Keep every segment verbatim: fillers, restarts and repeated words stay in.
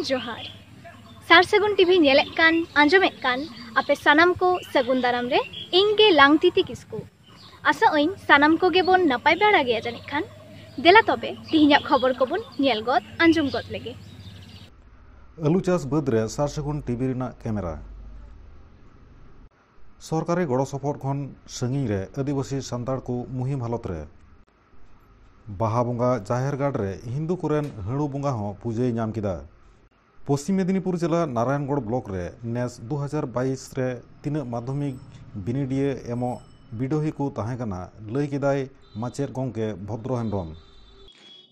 ᱡᱚᱦᱟᱨ᱾ ᱥᱟᱨ ᱥᱟᱹᱜᱩᱱ ᱴᱤᱵᱷᱤ ᱧᱮᱞᱮᱫ ᱠᱟᱱ, ᱟᱸᱡᱚᱢᱮᱫ ᱠᱟᱱ ᱟᱯᱮ ᱥᱟᱱᱟᱢ ᱠᱚ ᱥᱟᱹᱜᱩᱱ ᱫᱟᱨᱟᱢ ᱨᱮ ᱤᱧ ᱜᱮ ᱞᱟᱝᱛᱤᱛᱤ ᱠᱤᱥᱠᱩ᱾ ᱟᱥᱟᱜ ᱟᱹᱧ ᱥᱟᱱᱟᱢ ᱠᱚᱜᱮ ᱵᱚᱱ ᱱᱟᱯᱟᱭ ᱵᱟᱲᱟ ᱜᱮᱭᱟ ᱡᱟᱹᱱᱤᱡ ᱠᱷᱟᱱ᱾ ᱫᱮᱞᱟ ᱛᱚᱵᱮ ᱛᱮᱦᱮᱧᱟᱜ ᱠᱷᱚᱵᱚᱨ ᱠᱚᱵᱚᱱ ᱧᱮᱞ ᱜᱚᱫ, ᱟᱸᱡᱚᱢ ᱜᱚᱫ ᱞᱮᱜᱮ᱾ ᱟᱹᱞᱩ ᱪᱟᱥ ᱵᱟᱹᱫᱽ ᱨᱮ ᱥᱟᱨ ᱥᱟᱹᱜᱩᱱ ᱴᱤᱵᱷᱤ ᱨᱮᱱᱟᱜ ᱠᱮᱢᱮᱨᱟ᱾ ᱥᱚᱨᱠᱟᱨᱤ ᱜᱚᱲᱚ ᱥᱚᱯᱚᱦᱚᱫ ᱠᱷᱚᱱ ᱥᱟᱺᱜᱤᱧ ᱨᱮ ᱟᱹᱫᱤᱵᱟᱹᱥᱤ ᱥᱟᱱᱛᱟᱲ ᱠᱚ ᱢᱩᱦᱤᱢ ᱦᱟᱞᱚᱛ ᱨᱮ᱾ ᱵᱟᱦᱟ ᱵᱚᱸᱜᱟ ᱡᱟᱦᱮᱨ ᱜᱟᱲ ᱨᱮ ᱦᱤᱱᱫᱩ ᱠᱚᱨᱮᱱ ᱦᱟᱹᱬᱩ ᱵᱚᱸᱜᱟ ᱦᱚᱸ ᱯᱩᱡᱟᱹᱭ ᱧᱟᱢ ᱠᱮᱫᱟ᱾ ᱯᱚᱥᱪᱤᱢ ᱢᱮᱫᱤᱱᱤᱯᱩᱨ ᱡᱮᱞᱟ ᱱᱟᱨᱟᱭᱚᱱᱜᱚᱲ ᱵᱞᱚᱠ ᱨᱮ ᱱᱮᱥ ᱫᱩ ᱦᱟᱡᱟᱨ ᱵᱟᱭᱤᱥ ᱨᱮ ᱛᱤᱱᱟᱹᱜ ᱢᱟᱫᱽᱫᱷᱚᱢᱤᱠ ᱵᱤᱱᱤᱰᱤᱭᱟᱹ ᱮᱢᱚᱜ ᱵᱤᱰᱟᱹᱣᱤ ᱠᱚ ᱛᱟᱦᱮᱸ ᱠᱟᱱᱟ, ᱞᱟᱹᱭ ᱠᱮᱫᱟᱭ ᱢᱟᱪᱮᱫ ᱜᱚᱢᱠᱮ ᱵᱷᱚᱫᱽᱨᱚ ᱦᱮᱢᱵᱨᱚᱢ᱾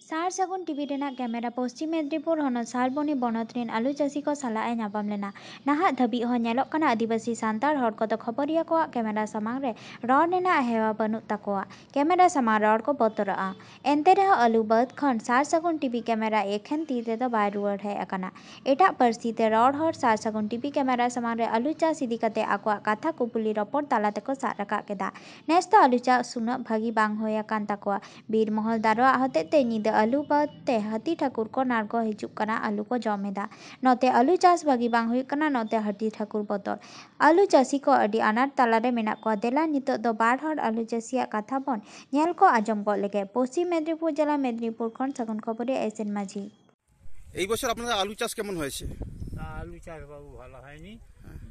ᱥᱟᱨ ᱥᱟᱹᱜᱩᱱ ᱴᱤᱵᱷᱤ ᱨᱮᱱᱟᱜ ᱠᱮᱢᱮᱨᱟ ᱯᱚᱥᱪᱤᱢ ᱢᱮᱫᱽᱱᱤᱯᱩᱨ ᱦᱚᱱᱚᱛ ᱥᱟᱞᱵᱚᱱᱤ ᱵᱚᱱᱚᱛ ᱨᱮᱱ ᱟᱹᱞᱩ ᱪᱟᱹᱥᱤ ᱠᱚ ᱥᱟᱞᱟᱜ ᱮ ᱧᱟᱯᱟᱢ ᱞᱮᱱᱟ᱾ ᱱᱟᱦᱟᱜ ᱫᱷᱟᱹᱵᱤᱡ ᱦᱚᱸ ᱧᱮᱞᱚᱜ ᱠᱟᱱᱟ, ᱟᱹᱫᱤᱵᱟᱹᱥᱤ ᱥᱟᱱᱛᱟᱲ ᱦᱚᱲ ᱠᱚᱫᱚ ᱠᱷᱚᱵᱚᱨᱤᱭᱟᱹ ᱠᱚᱣᱟᱜ ᱠᱮᱢᱮᱨᱟ ᱥᱟᱢᱟᱝ ᱨᱮ ᱨᱚᱲ ᱨᱮᱱᱟᱜ ᱦᱮᱣᱟ ᱵᱟᱹᱱᱩᱜ ᱛᱟᱠᱚᱣᱟ᱾ ᱠᱮᱢᱮᱨᱟ ᱥᱟᱢᱟᱝ ᱨᱚᱲ ᱠᱚ ᱵᱚᱛᱚᱨᱚᱜᱼᱟ᱾ ᱮᱱᱛᱮ ᱨᱮᱦᱚᱸ ᱟᱹᱞᱩ ᱵᱟᱹᱫᱽ ᱠᱷᱚᱱ ᱥᱟᱨ ᱥᱟᱹᱜᱩᱱ ᱴᱤᱵᱷᱤ ᱠᱮᱢᱮᱨᱟ ᱮᱠᱷᱮᱱ ᱛᱤ ᱛᱮᱫᱚ ᱵᱟᱭ ᱨᱩᱣᱟᱹᱲ ᱦᱮᱡ ᱟᱠᱟᱱᱟ᱾ ᱮᱴᱟᱜ ᱯᱟᱹᱨᱥᱤ ᱛᱮ ᱨᱚᱲ ᱦᱚᱲ ᱥᱟᱨ ᱥᱟᱹᱜᱩᱱ ᱴᱤᱵᱷᱤ ᱠᱮᱢᱮᱨᱟ ᱥᱟᱢᱟᱝ ᱨᱮ ᱟᱹᱞᱩ ᱪᱟᱥ ᱤᱫᱤ ᱠᱟᱛᱮ ᱟᱠᱚᱣᱟᱜ ᱠᱟᱛᱷᱟ ᱠᱩᱯᱩᱞᱤ ᱨᱚᱯᱚᱲ ᱛᱟᱞᱟ ᱛᱮᱠᱚ ᱥᱟᱵ ᱨᱟᱠᱟᱵ ᱠᱮᱫᱟ᱾ ᱱᱮᱥ ᱫᱚ ᱟᱹᱞᱩ ᱪᱟᱥ ᱩᱱᱟᱹᱜ ᱵᱷᱟᱹᱜᱤ ᱵᱟᱝ ᱦᱩᱭ ᱟᱠᱟᱱ ᱛᱟᱠᱚᱣᱟ᱾ ᱵᱤᱨ ᱢᱚᱦᱚᱞ ᱫᱟᱨᱚᱣᱟᱜ ᱦᱚᱛᱮᱡ ᱛᱮ ᱧᱤᱫᱟᱹ ᱟᱹᱞᱩ ᱵᱟᱹᱫᱽ ᱛᱮ ᱦᱟᱹᱛᱤ ᱴᱷᱟᱹᱠᱩᱨ ᱠᱚ ᱱᱟᱨᱜᱚ ᱦᱤᱡᱩᱜ ᱠᱟᱱᱟ, ᱟᱹᱞᱩ ᱠᱚ ᱡᱚᱢ ᱮᱫᱟ᱾ ᱱᱚᱛᱮ ᱟᱹᱞᱩ ᱪᱟᱥ ᱵᱷᱟᱹᱜᱤ ᱵᱟᱝ ᱦᱩᱭᱩᱜ ᱠᱟᱱᱟ, ᱱᱚᱛᱮ ᱦᱟᱹᱛᱤ ᱴᱷᱟᱹᱠᱩᱨ ᱵᱚᱛᱚᱨ᱾ ᱟᱹᱞᱩ ᱪᱟᱹᱥᱤ ᱠᱚ ᱟᱹᱰᱤ ᱟᱱᱟᱴ ᱛᱟᱞᱟᱨᱮ ᱢᱮᱱᱟᱜ ᱠᱚᱣᱟ᱾ ᱫᱮᱞᱟ ᱱᱤᱛᱚᱜ ᱫᱚ ᱵᱟᱨ ᱦᱚᱲ ᱟᱹᱞᱩ ᱪᱟᱹᱥᱤᱭᱟᱜ ᱠᱟᱛᱷᱟ ᱵᱚᱱ ᱧᱮᱞ ᱠᱚ ᱟᱸᱡᱚᱢ ᱜᱚᱫ ᱞᱮᱜᱮ᱾ ᱯᱚᱥᱪᱤᱢ ᱢᱮᱫᱽᱱᱤᱯᱩᱨ ᱡᱮᱞᱟ ᱢᱮᱫᱽᱱᱤᱯᱩᱨ ᱠᱷᱚᱱ ᱥᱟᱹᱜᱩᱱ ᱠᱷᱚᱵᱚᱨᱤᱭᱟᱹ ᱮᱥ ᱮᱱ ᱢᱟᱹᱡᱷᱤ᱾ এই বছর আপনাদের আলু চাষ কেমন হয়েছে? না, আলু চাষ বাবু ভালো হয়নি।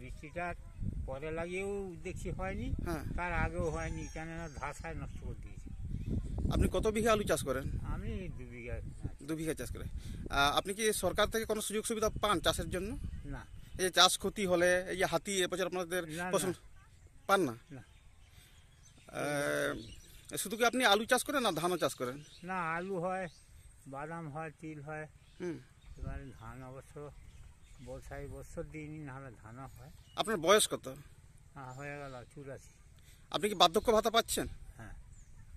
বৃষ্টিটার পরে লাগিয়েও দেখছি হয়নি, হ্যাঁ। তার আগেও হয়নি, কেননা ধসায় নষ্ট করে দিয়েছে। আপনি কত বিঘা আলু চাষ করেন? আমি দু বিঘা। দু বিঘা চাষ করে। আহ, আপনি কি সরকার থেকে কোনো সুযোগ সুবিধা পান চাষের জন্য? না। এই যে চাষ ক্ষতি হলে, এই যে হাতি এবছর আপনাদের না, ফসল না। পান না? না। আহ, শুধু কি আপনি আলু চাষ করেন না ধানও চাষ করেন? না, আলু হয়, বাদাম হয়, তিল হয়। হুম। এবারে ধান অবশ্য বর্ষায় বছর দিনই নাহলে ধানও হয়। আপনার বয়স কত? হ্যাঁ, হয়ে গেল চুরাশি। আপনি কি বার্ধক্য ভাতা পাচ্ছেন? হ্যাঁ।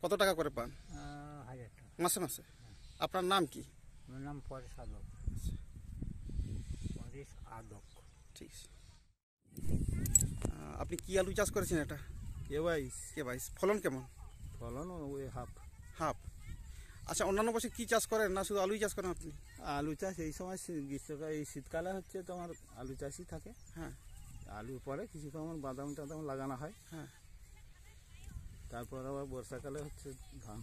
কত টাকা করে পান? আহ, হাজার টাকা। মাসে মাসে? আপনার নাম কি? আমার নাম পরেশ আদক। পরেশ আদক। ঠিক আছে। আহ, আপনি কি আলু চাষ করেছেন এটা? কে বাইশ। কে বাইশ, ফলন কেমন? ফলন ওই হাফ। হাফ। আচ্ছা, অন্যান্য বছর কি চাষ করেন, না শুধু আলুই চাষ করেন আপনি? আলু চাষ এই সময় শী-, গ্রীষ্মকাল, এই শীতকালে হচ্ছে তোমার আলু চাষই থাকে। হ্যাঁ। আলুর পরে কিছু সময় বাদাম টাদাম লাগানো হয়। হ্যাঁ। তারপর আবার বর্ষাকালে হচ্ছে ধান।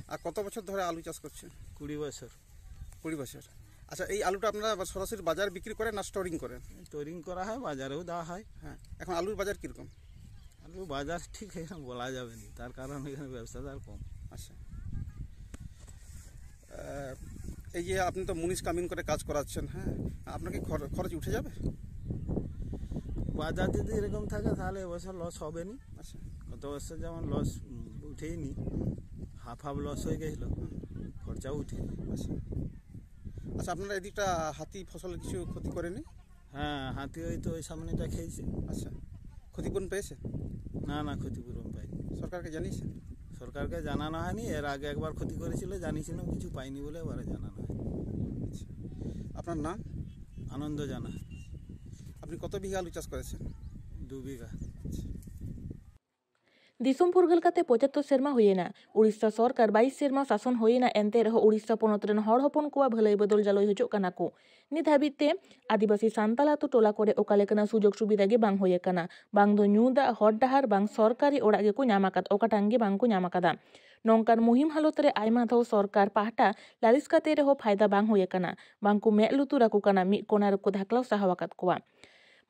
আর কত বছর ধরে আলু চাষ করছেন? কুড়ি বছর। কুড়ি বছর। আচ্ছা, এই আলুটা আপনারা আবার সরাসরি বাজারে বিক্রি করেন না স্টোরিং করেন? স্টোরিং করা হয়, বাজারেও দেওয়া হয়। হ্যাঁ, এখন আলুর বাজার কীরকম? আলুর বাজার ঠিক এখানে বলা যাবে না, তার কারণ এখানে ব্যবসাদার কম। আচ্ছা। আহ, এই যে আপনি তো মুনিশ কামিন করে কাজ করাচ্ছেন, হ্যাঁ, আপনার কি খর-, খরচ উঠে যাবে? বাজার যদি এরকম থাকে, তাহলে এবছর লস হবে নি। আচ্ছা। গত বছর যেমন লস, উম, উঠেই নি, হাফ হাফ লস হয়ে গেছিল, খরচাও উঠে। আচ্ছা। আচ্ছা, আপনারা এদিকটা হাতি ফসলের কিছু ক্ষতি করেনি? হ্যাঁ, হাতি ওই তো ওই সামনেটা খেয়েছে। আচ্ছা, ক্ষতিপূরণ পেয়েছে? না, না, ক্ষতিপূরণ পাইনি। সরকারকে জানিয়েছেন? সরকারকে জানানো হয়নি, এর আগে একবার ক্ষতি করেছিল, জানিয়েছিলাম, কিছু পাইনি বলে এবারে জানানো হয়। আচ্ছা, আপনার নাম? আনন্দ জানা। আপনি কত বিঘা আলু চাষ করেছেন? দু বিঘা। ᱫᱤᱥᱚᱢ ᱯᱷᱩᱨᱜᱟᱹᱞ ᱠᱟᱛᱮ ᱯᱚᱸᱪᱟᱛᱛᱳᱨ ᱥᱮᱨᱢᱟ ᱦᱩᱭᱮᱱᱟ᱾ ᱩᱲᱤᱥᱥᱟ ᱥᱚᱨᱠᱟᱨ ᱵᱟᱭᱤᱥ ᱥᱮᱨᱢᱟ ᱥᱟᱥᱚᱱ ᱦᱩᱭᱮᱱᱟ, ᱮᱱᱛᱮ ᱨᱮᱦᱚᱸ ᱩᱲᱤᱥᱥᱟ ᱯᱚᱱᱚᱛ ᱨᱮᱱ ᱦᱚᱲ ᱦᱚᱯᱚᱱ ᱠᱚᱣᱟᱜ ᱵᱷᱟᱹᱞᱟᱹᱭ ᱵᱚᱫᱚᱞ ᱡᱟᱞᱚᱭ ᱦᱚᱪᱚᱜ ᱠᱟᱱᱟ ᱠᱚ᱾ ᱱᱤᱛ ᱦᱟᱹᱵᱤᱡ ᱛᱮ ᱟᱹᱫᱤᱵᱟᱹᱥᱤ ᱥᱟᱱᱛᱟᱲ ᱟᱛᱳ ᱴᱚᱞᱟ ᱠᱚᱨᱮ ᱚᱠᱟ ᱞᱮᱠᱟᱱᱟᱜ ᱥᱩᱡᱳᱜᱽ ᱥᱩᱵᱤᱫᱷᱟ ᱜᱮ ᱵᱟᱝ ᱦᱩᱭ ᱟᱠᱟᱱᱟ᱾ ᱵᱟᱝ ᱫᱚ ᱧᱩ ᱫᱟᱜ, ᱦᱚᱨ ᱰᱟᱦᱟᱨ, ᱵᱟᱝ ᱥᱚᱨᱠᱟᱨᱤ ᱚᱲᱟᱜ ᱜᱮᱠᱚ ᱧᱟᱢ ᱟᱠᱟᱫ, ᱚᱠᱟᱴᱟᱝ ᱜᱮ ᱵᱟᱝ ᱠᱚ ᱧᱟᱢ ᱟᱠᱟᱫᱟ᱾ ᱱᱚᱝᱠᱟᱱ ᱢᱩᱦᱤᱢ ᱦᱟᱞᱚᱛ ᱨᱮ ᱟᱭᱢᱟ ᱫᱷᱟᱣ ᱥᱚᱨᱠᱟᱨ ᱯᱟᱦᱴᱟ ᱞᱟᱹᱞᱤᱥ ᱠᱟᱛᱮ ᱨᱮᱦᱚᱸ ᱯᱷᱟᱭᱫᱟ ᱵᱟᱝ ᱦᱩᱭ ᱟᱠᱟᱱᱟ᱾ ᱵᱟᱝ ᱠᱚ ᱢᱮᱫ ᱞᱩᱛᱩᱨ ᱟᱠᱚ ᱠᱟᱱᱟ, ᱢᱤᱫ ᱠᱚᱱᱟ ᱨᱮᱠᱚ ᱫᱷᱟᱠᱞᱟᱣ ᱥᱟᱦᱟᱣ ᱟᱠᱟᱫ ᱠᱚᱣᱟ᱾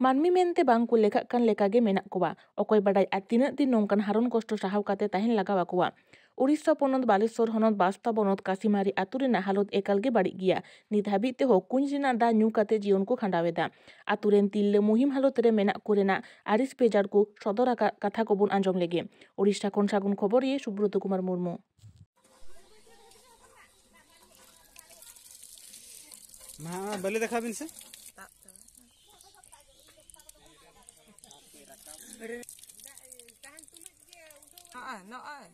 ᱢᱟᱹᱱᱢᱤ ᱢᱮᱱᱛᱮ ᱵᱟᱝ ᱠᱚ ᱞᱮᱠᱷᱟᱜ ᱠᱟᱱ ᱞᱮᱠᱟ ᱜᱮ ᱢᱮᱱᱟᱜ ᱠᱚᱣᱟ᱾ ᱚᱠᱚᱭ ᱵᱟᱰᱟᱭ ᱟᱨ ᱛᱤᱱᱟᱹᱜ ᱫᱤᱱ ᱱᱚᱝᱠᱟᱱ ᱦᱟᱨᱚᱱ ᱠᱚᱥᱴᱚ ᱥᱟᱦᱟᱣ ᱠᱟᱛᱮ ᱛᱟᱦᱮᱱ ᱞᱟᱜᱟᱣ ᱟᱠᱚᱣᱟ᱾ ᱩᱲᱤᱥᱥᱟ ᱯᱚᱱᱚᱛ ᱵᱟᱞᱮᱥᱚᱨ ᱦᱚᱱᱚᱛ ᱵᱟᱥᱛᱟ ᱵᱚᱱᱚᱛ ᱠᱟᱥᱤᱢᱟᱨᱤ ᱟᱹᱛᱩ ᱨᱮᱱᱟᱜ ᱦᱟᱞᱚᱛ ᱮᱠᱟᱞ ᱜᱮ ᱵᱟᱹᱲᱤᱡ ᱜᱮᱭᱟ᱾ ᱱᱤᱛ ᱦᱟᱹᱵᱤᱡ ᱛᱮᱦᱚᱸ ᱠᱩᱧ ᱨᱮᱱᱟᱜ ᱫᱟᱜ ᱧᱩ ᱠᱟᱛᱮ ᱡᱤᱭᱚᱱ ᱠᱚ ᱠᱷᱟᱸᱰᱟᱣ ᱮᱫᱟ᱾ ᱟᱹᱛᱩ ᱨᱮᱱ ᱛᱤᱨᱞᱟᱹ ᱢᱩᱦᱤᱢ ᱦᱟᱞᱚᱛ ᱨᱮ ᱢᱮᱱᱟᱜ ᱠᱚ ᱨᱮᱱᱟᱜ ᱟᱹᱲᱤᱥ ᱵᱮᱡᱟᱨ ᱠᱚ ᱥᱚᱫᱚᱨ ᱟᱠᱟᱫ ᱠᱟᱛᱷᱟ ᱠᱚᱵᱚᱱ ᱟᱸᱡᱚᱢ ᱞᱮᱜᱮ᱾ ᱩᱲᱤᱥᱥᱟ ᱠᱷᱚᱱ ᱥᱟᱹᱜᱩᱱ ᱠᱷᱚᱵᱚᱨᱤᱭᱟᱹ ᱥᱩᱵᱨᱚᱛ ᱠᱩᱢᱟᱨ ᱢᱩᱨᱢᱩ᱾ ᱢᱟ, ᱵᱟᱹᱞᱤ ᱫᱮᱠᱷᱟᱣ ᱵᱤᱱ ᱥᱮ᱾ ᱱᱚᱜᱼᱚᱭ, ᱱᱚᱜᱼᱚᱭ᱾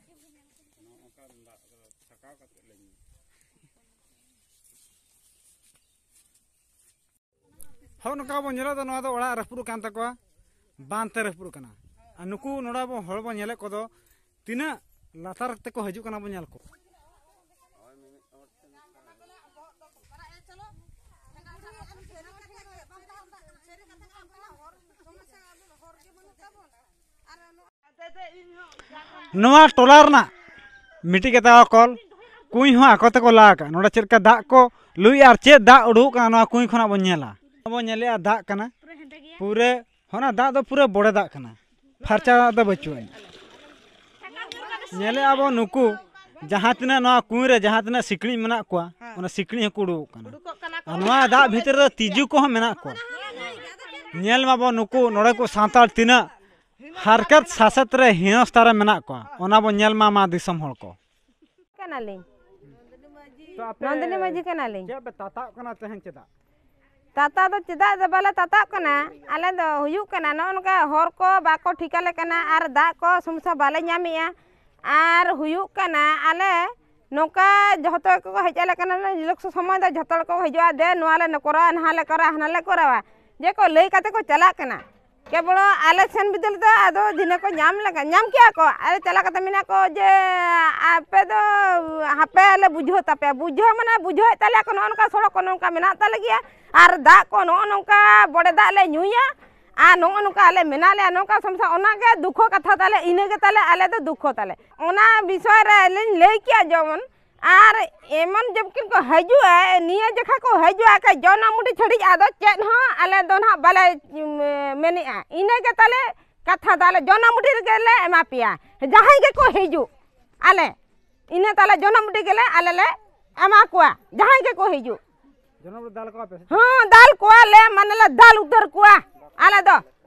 ᱦᱚᱸ, ᱱᱚᱝᱠᱟ ᱵᱚᱱ ᱧᱮᱞᱮᱫ ᱫᱚ, ᱱᱚᱣᱟ ᱫᱚ ᱚᱲᱟᱜ ᱨᱟᱹᱯᱩᱫ ᱟᱠᱟᱱ ᱛᱟᱠᱚᱣᱟ, ᱵᱟᱸᱫᱷ ᱛᱮ ᱨᱟᱹᱯᱩᱫ ᱟᱠᱟᱱᱟ᱾ ᱟᱨ ᱱᱩᱠᱩ ᱱᱚᱰᱮ ᱟᱵᱚ ᱦᱚᱲ ᱵᱚᱱ ᱧᱮᱞᱮᱫ ᱠᱚᱫᱚ ᱛᱤᱱᱟᱹᱜ ᱞᱟᱛᱟᱨ ᱛᱮᱠᱚ ᱦᱤᱡᱩᱜ ᱠᱟᱱᱟ, ᱵᱚᱱ ᱧᱮᱞ ᱠᱚᱣᱟ᱾ ᱱᱚᱣᱟ ᱴᱚᱞᱟ ᱨᱮᱱᱟᱜ ᱢᱤᱫᱴᱤᱡ ᱠᱟᱛᱮ ᱠᱚᱞ, ᱠᱩᱧ ᱦᱚᱸ ᱟᱠᱚ ᱛᱮᱠᱚ ᱞᱟ ᱟᱠᱟᱫ᱾ ᱱᱚᱰᱮ ᱪᱮᱫ ᱞᱮᱠᱟ ᱫᱟᱜ ᱠᱚ ᱞᱩᱭᱮᱫᱼᱟ ᱟᱨ ᱪᱮᱫ ᱫᱟᱜ ᱩᱰᱩᱠᱚᱜ ᱠᱟᱱᱟ ᱱᱚᱣᱟ ᱠᱩᱧ ᱠᱷᱚᱱᱟᱜ ᱵᱚᱱ ᱧᱮᱞᱟ᱾ ᱵᱚᱱ ᱧᱮᱞᱮᱜᱼᱟ ᱫᱟᱜ ᱠᱟᱱᱟ, ᱯᱩᱨᱟᱹ ᱚᱱᱟ ᱫᱟᱜ ᱫᱚ ᱯᱩᱨᱟᱹ ᱵᱚᱲᱮ ᱫᱟᱜ ᱠᱟᱱᱟ, ᱯᱷᱟᱨᱪᱟ ᱫᱟᱜ ᱫᱚ ᱵᱟᱹᱪᱩᱜ ᱟᱹᱱᱤᱡ᱾ ᱧᱮᱞᱮᱜᱼᱟ ᱵᱚᱱ ᱱᱩᱠᱩ ᱡᱟᱦᱟᱸ ᱛᱤᱱᱟᱹᱜ ᱱᱚᱣᱟ ᱠᱩᱧ ᱨᱮ ᱡᱟᱦᱟᱸ ᱛᱤᱱᱟᱹᱜ ᱥᱤᱠᱲᱤᱡ ᱢᱮᱱᱟᱜ ᱠᱚᱣᱟ, ᱚᱱᱟ ᱥᱤᱠᱲᱤᱡ ᱦᱚᱸᱠᱚ ᱩᱰᱩᱠᱚᱜ ᱠᱟᱱᱟ᱾ ᱟᱨ ᱱᱚᱣᱟ ᱫᱟᱜ ᱵᱷᱤᱛᱨᱤ ᱨᱮ ᱛᱤᱡᱩ ᱠᱚᱦᱚᱸ ᱢᱮᱱᱟᱜ ᱠᱚᱣᱟ᱾ ᱧᱮᱞ ᱢᱟᱵᱚᱱ ᱱᱩᱠᱩ ᱱᱚᱰᱮ ᱠᱚ ᱥᱟᱱᱛᱟᱲ ᱛᱤᱱᱟᱹᱜ ᱦᱟᱨᱠᱮᱛ ᱥᱟᱥᱮᱛ ᱨᱮ ᱦᱤᱱᱚᱥᱛᱟ ᱨᱮ ᱢᱮᱱᱟᱜ ᱠᱚᱣᱟ, ᱚᱱᱟ ᱵᱚᱱ ᱧᱮᱞ ᱢᱟ, ᱢᱟ ᱫᱤᱥᱚᱢ ᱦᱚᱲ ᱠᱚ᱾ ᱠᱟᱱᱟᱞᱤᱧ᱾ ᱛᱚ ᱟᱯᱮ ᱱᱚᱱᱫᱤᱱᱤ ᱢᱟᱹᱡᱷᱤ ᱠᱟᱱᱟᱞᱤᱧ᱾ ᱪᱮᱫ ᱯᱮ ᱛᱟᱛᱟᱜ ᱠᱟᱱᱟ ᱛᱮᱦᱮᱧ ᱪᱮᱫᱟᱜ? ᱛᱟᱛᱟ ᱫᱚ ᱪᱮᱫᱟᱜ ᱫᱚ ᱵᱟᱞᱮ ᱛᱟᱛᱟᱜ ᱠᱟᱱᱟ, ᱟᱞᱮ ᱫᱚ ᱦᱩᱭᱩᱜ ᱠᱟᱱᱟ ᱱᱚᱜᱼᱚ ᱱᱚᱝᱠᱟ ᱦᱚᱨ ᱠᱚ ᱵᱟᱠᱚ ᱴᱷᱤᱠᱟ ᱞᱮ ᱠᱟᱱᱟ ᱟᱨ ᱫᱟᱜ ᱠᱚ ᱥᱚᱢᱚᱥᱥᱟ ᱵᱟᱞᱮ ᱧᱟᱢᱮᱜᱼᱟ᱾ ᱟᱨ ᱦᱩᱭᱩᱜ ᱠᱟᱱᱟ ᱟᱞᱮ ᱱᱚᱝᱠᱟ ᱡᱷᱚᱛᱚ ᱜᱮᱠᱚ ᱦᱮᱡ ᱟᱞᱮ ᱠᱟᱱᱟ, ᱤᱞᱮᱠᱥᱚᱱ ᱥᱚᱢᱚᱭ ᱫᱚ ᱡᱷᱚᱛᱚ ᱦᱚᱲ ᱠᱚ ᱦᱤᱡᱩᱜᱼᱟ, ᱫᱮ ᱱᱚᱣᱟ ᱞᱮ ᱠᱚᱨᱟᱣᱟ, ᱱᱟᱦᱟ ᱞᱮ ᱠᱚᱨᱟᱣᱟ, ᱦᱟᱱᱟ ᱞᱮ ᱠᱚᱨᱟᱣᱟ, ᱡᱮ ᱠᱚ ᱞᱟᱹᱭ ᱠᱟᱛᱮ ᱠᱚ ᱪᱟᱞᱟᱜ ᱠᱟᱱᱟ᱾ ᱠᱮᱵᱚᱞ ᱟᱞᱮ ᱥᱮᱱ ᱵᱤᱫᱟᱹᱞ ᱫᱚ ᱟᱫᱚ ᱫᱷᱤᱱᱟᱹ ᱠᱚ ᱧᱟᱢ ᱞᱮᱠᱟ, ᱧᱟᱢ ᱠᱮᱜᱼᱟ ᱠᱚ᱾ ᱟᱞᱮ ᱪᱟᱞᱟᱣ ᱠᱟᱛᱮ ᱢᱮᱱᱟ ᱠᱚ ᱡᱮ, "ᱟᱯᱮ ᱫᱚ ᱦᱟᱯᱮ ᱞᱮ ᱵᱩᱡᱷᱟᱹᱣ ᱛᱟᱯᱮᱭᱟ᱾" ᱵᱩᱡᱷᱟᱹᱣ ᱢᱟᱱᱮ ᱵᱩᱡᱷᱟᱹᱣᱮᱫ ᱛᱟᱞᱮᱭᱟ ᱠᱚ, ᱱᱚᱜᱼᱚ ᱱᱚᱝᱠᱟ ᱥᱚᱲᱚᱠ ᱠᱚ ᱱᱚᱝᱠᱟ ᱢᱮᱱᱟᱜ ᱛᱟᱞᱮ ᱜᱮᱭᱟ, ᱟᱨ ᱫᱟᱜ ᱠᱚ ᱱᱚᱜᱼᱚ ᱱᱚᱝᱠᱟ ᱵᱚᱰᱮ ᱫᱟᱜ ᱞᱮ ᱧᱩᱭᱟ, ᱟᱨ ᱱᱚᱜᱼᱚ ᱱᱚᱝᱠᱟ ᱟᱞᱮ ᱢᱮᱱᱟᱜ ᱞᱮᱭᱟ, ᱱᱚᱝᱠᱟ ᱥᱚᱢᱚᱥᱥᱟ, ᱚᱱᱟᱜᱮ ᱫᱩᱠᱷᱚ ᱠᱟᱛᱷᱟ ᱛᱟᱞᱮ, ᱤᱱᱟᱹᱜᱮ ᱛᱟᱞᱮ, ᱟᱞᱮ ᱫᱚ ᱫᱩᱠᱷᱚ ᱛᱟᱞᱮ᱾ ᱚᱱᱟ ᱵᱤᱥᱚᱭ ᱨᱮ ᱟᱹᱞᱤᱧ ᱞᱟᱹᱭ ᱠᱮᱜᱼᱟ ᱡᱮᱢᱚᱱ, ᱟᱨ ᱮᱢᱚᱱ ᱡᱚᱵᱠᱤᱱ ᱠᱚ ᱦᱤᱡᱩᱜᱼᱟ, ᱱᱤᱭᱟᱹ ᱡᱚᱠᱷᱟ ᱠᱚ ᱦᱤᱡᱩᱜᱼᱟ, ᱠᱷᱟᱡ ᱡᱚᱱᱚᱢ ᱢᱩᱴᱷᱤ ᱪᱷᱟᱹᱲᱤᱡ ᱟᱫᱚ ᱪᱮᱫ ᱦᱚᱸ ᱟᱞᱮ ᱫᱚ ᱱᱟᱦᱟᱜ ᱵᱟᱞᱮ, ᱩᱢ, ᱢᱮᱱᱮᱜᱼᱟ᱾ ᱤᱱᱟᱹᱜᱮ ᱛᱟᱞᱮ ᱠᱟᱛᱷᱟ ᱫᱚ, ᱟᱞᱮ ᱡᱚᱱᱚᱢ ᱢᱩᱴᱷᱤ ᱨᱮᱜᱮ ᱞᱮ ᱮᱢᱟ ᱯᱮᱭᱟ, ᱡᱟᱦᱟᱸᱭ ᱜᱮᱠᱚ ᱦᱤᱡᱩᱜ, ᱟᱞᱮ ᱤᱱᱟᱹ ᱛᱟᱞᱮ ᱡᱚᱱᱚᱢ ᱢᱩᱴᱷᱤ ᱜᱮᱞᱮ ᱟᱞᱮ ᱞᱮ ᱮᱢᱟ ᱠᱚᱣᱟ, ᱡᱟᱦᱟᱸᱭ ᱜᱮᱠᱚ ᱦᱤᱡᱩᱜ᱾ ᱡᱚᱱᱚᱢ ᱨᱮ ᱫᱟᱞ ᱠᱚᱣᱟ ᱯᱮ ᱥᱮ? ᱦᱚᱸ, ᱫᱟᱞ ᱠᱚᱣᱟᱞᱮ, ᱢᱟᱱᱮ ᱞᱮ ᱫᱟᱞ ᱩᱛᱟᱹᱨ ᱠᱚᱣᱟ ᱟᱞᱮ ᱫᱚ᱾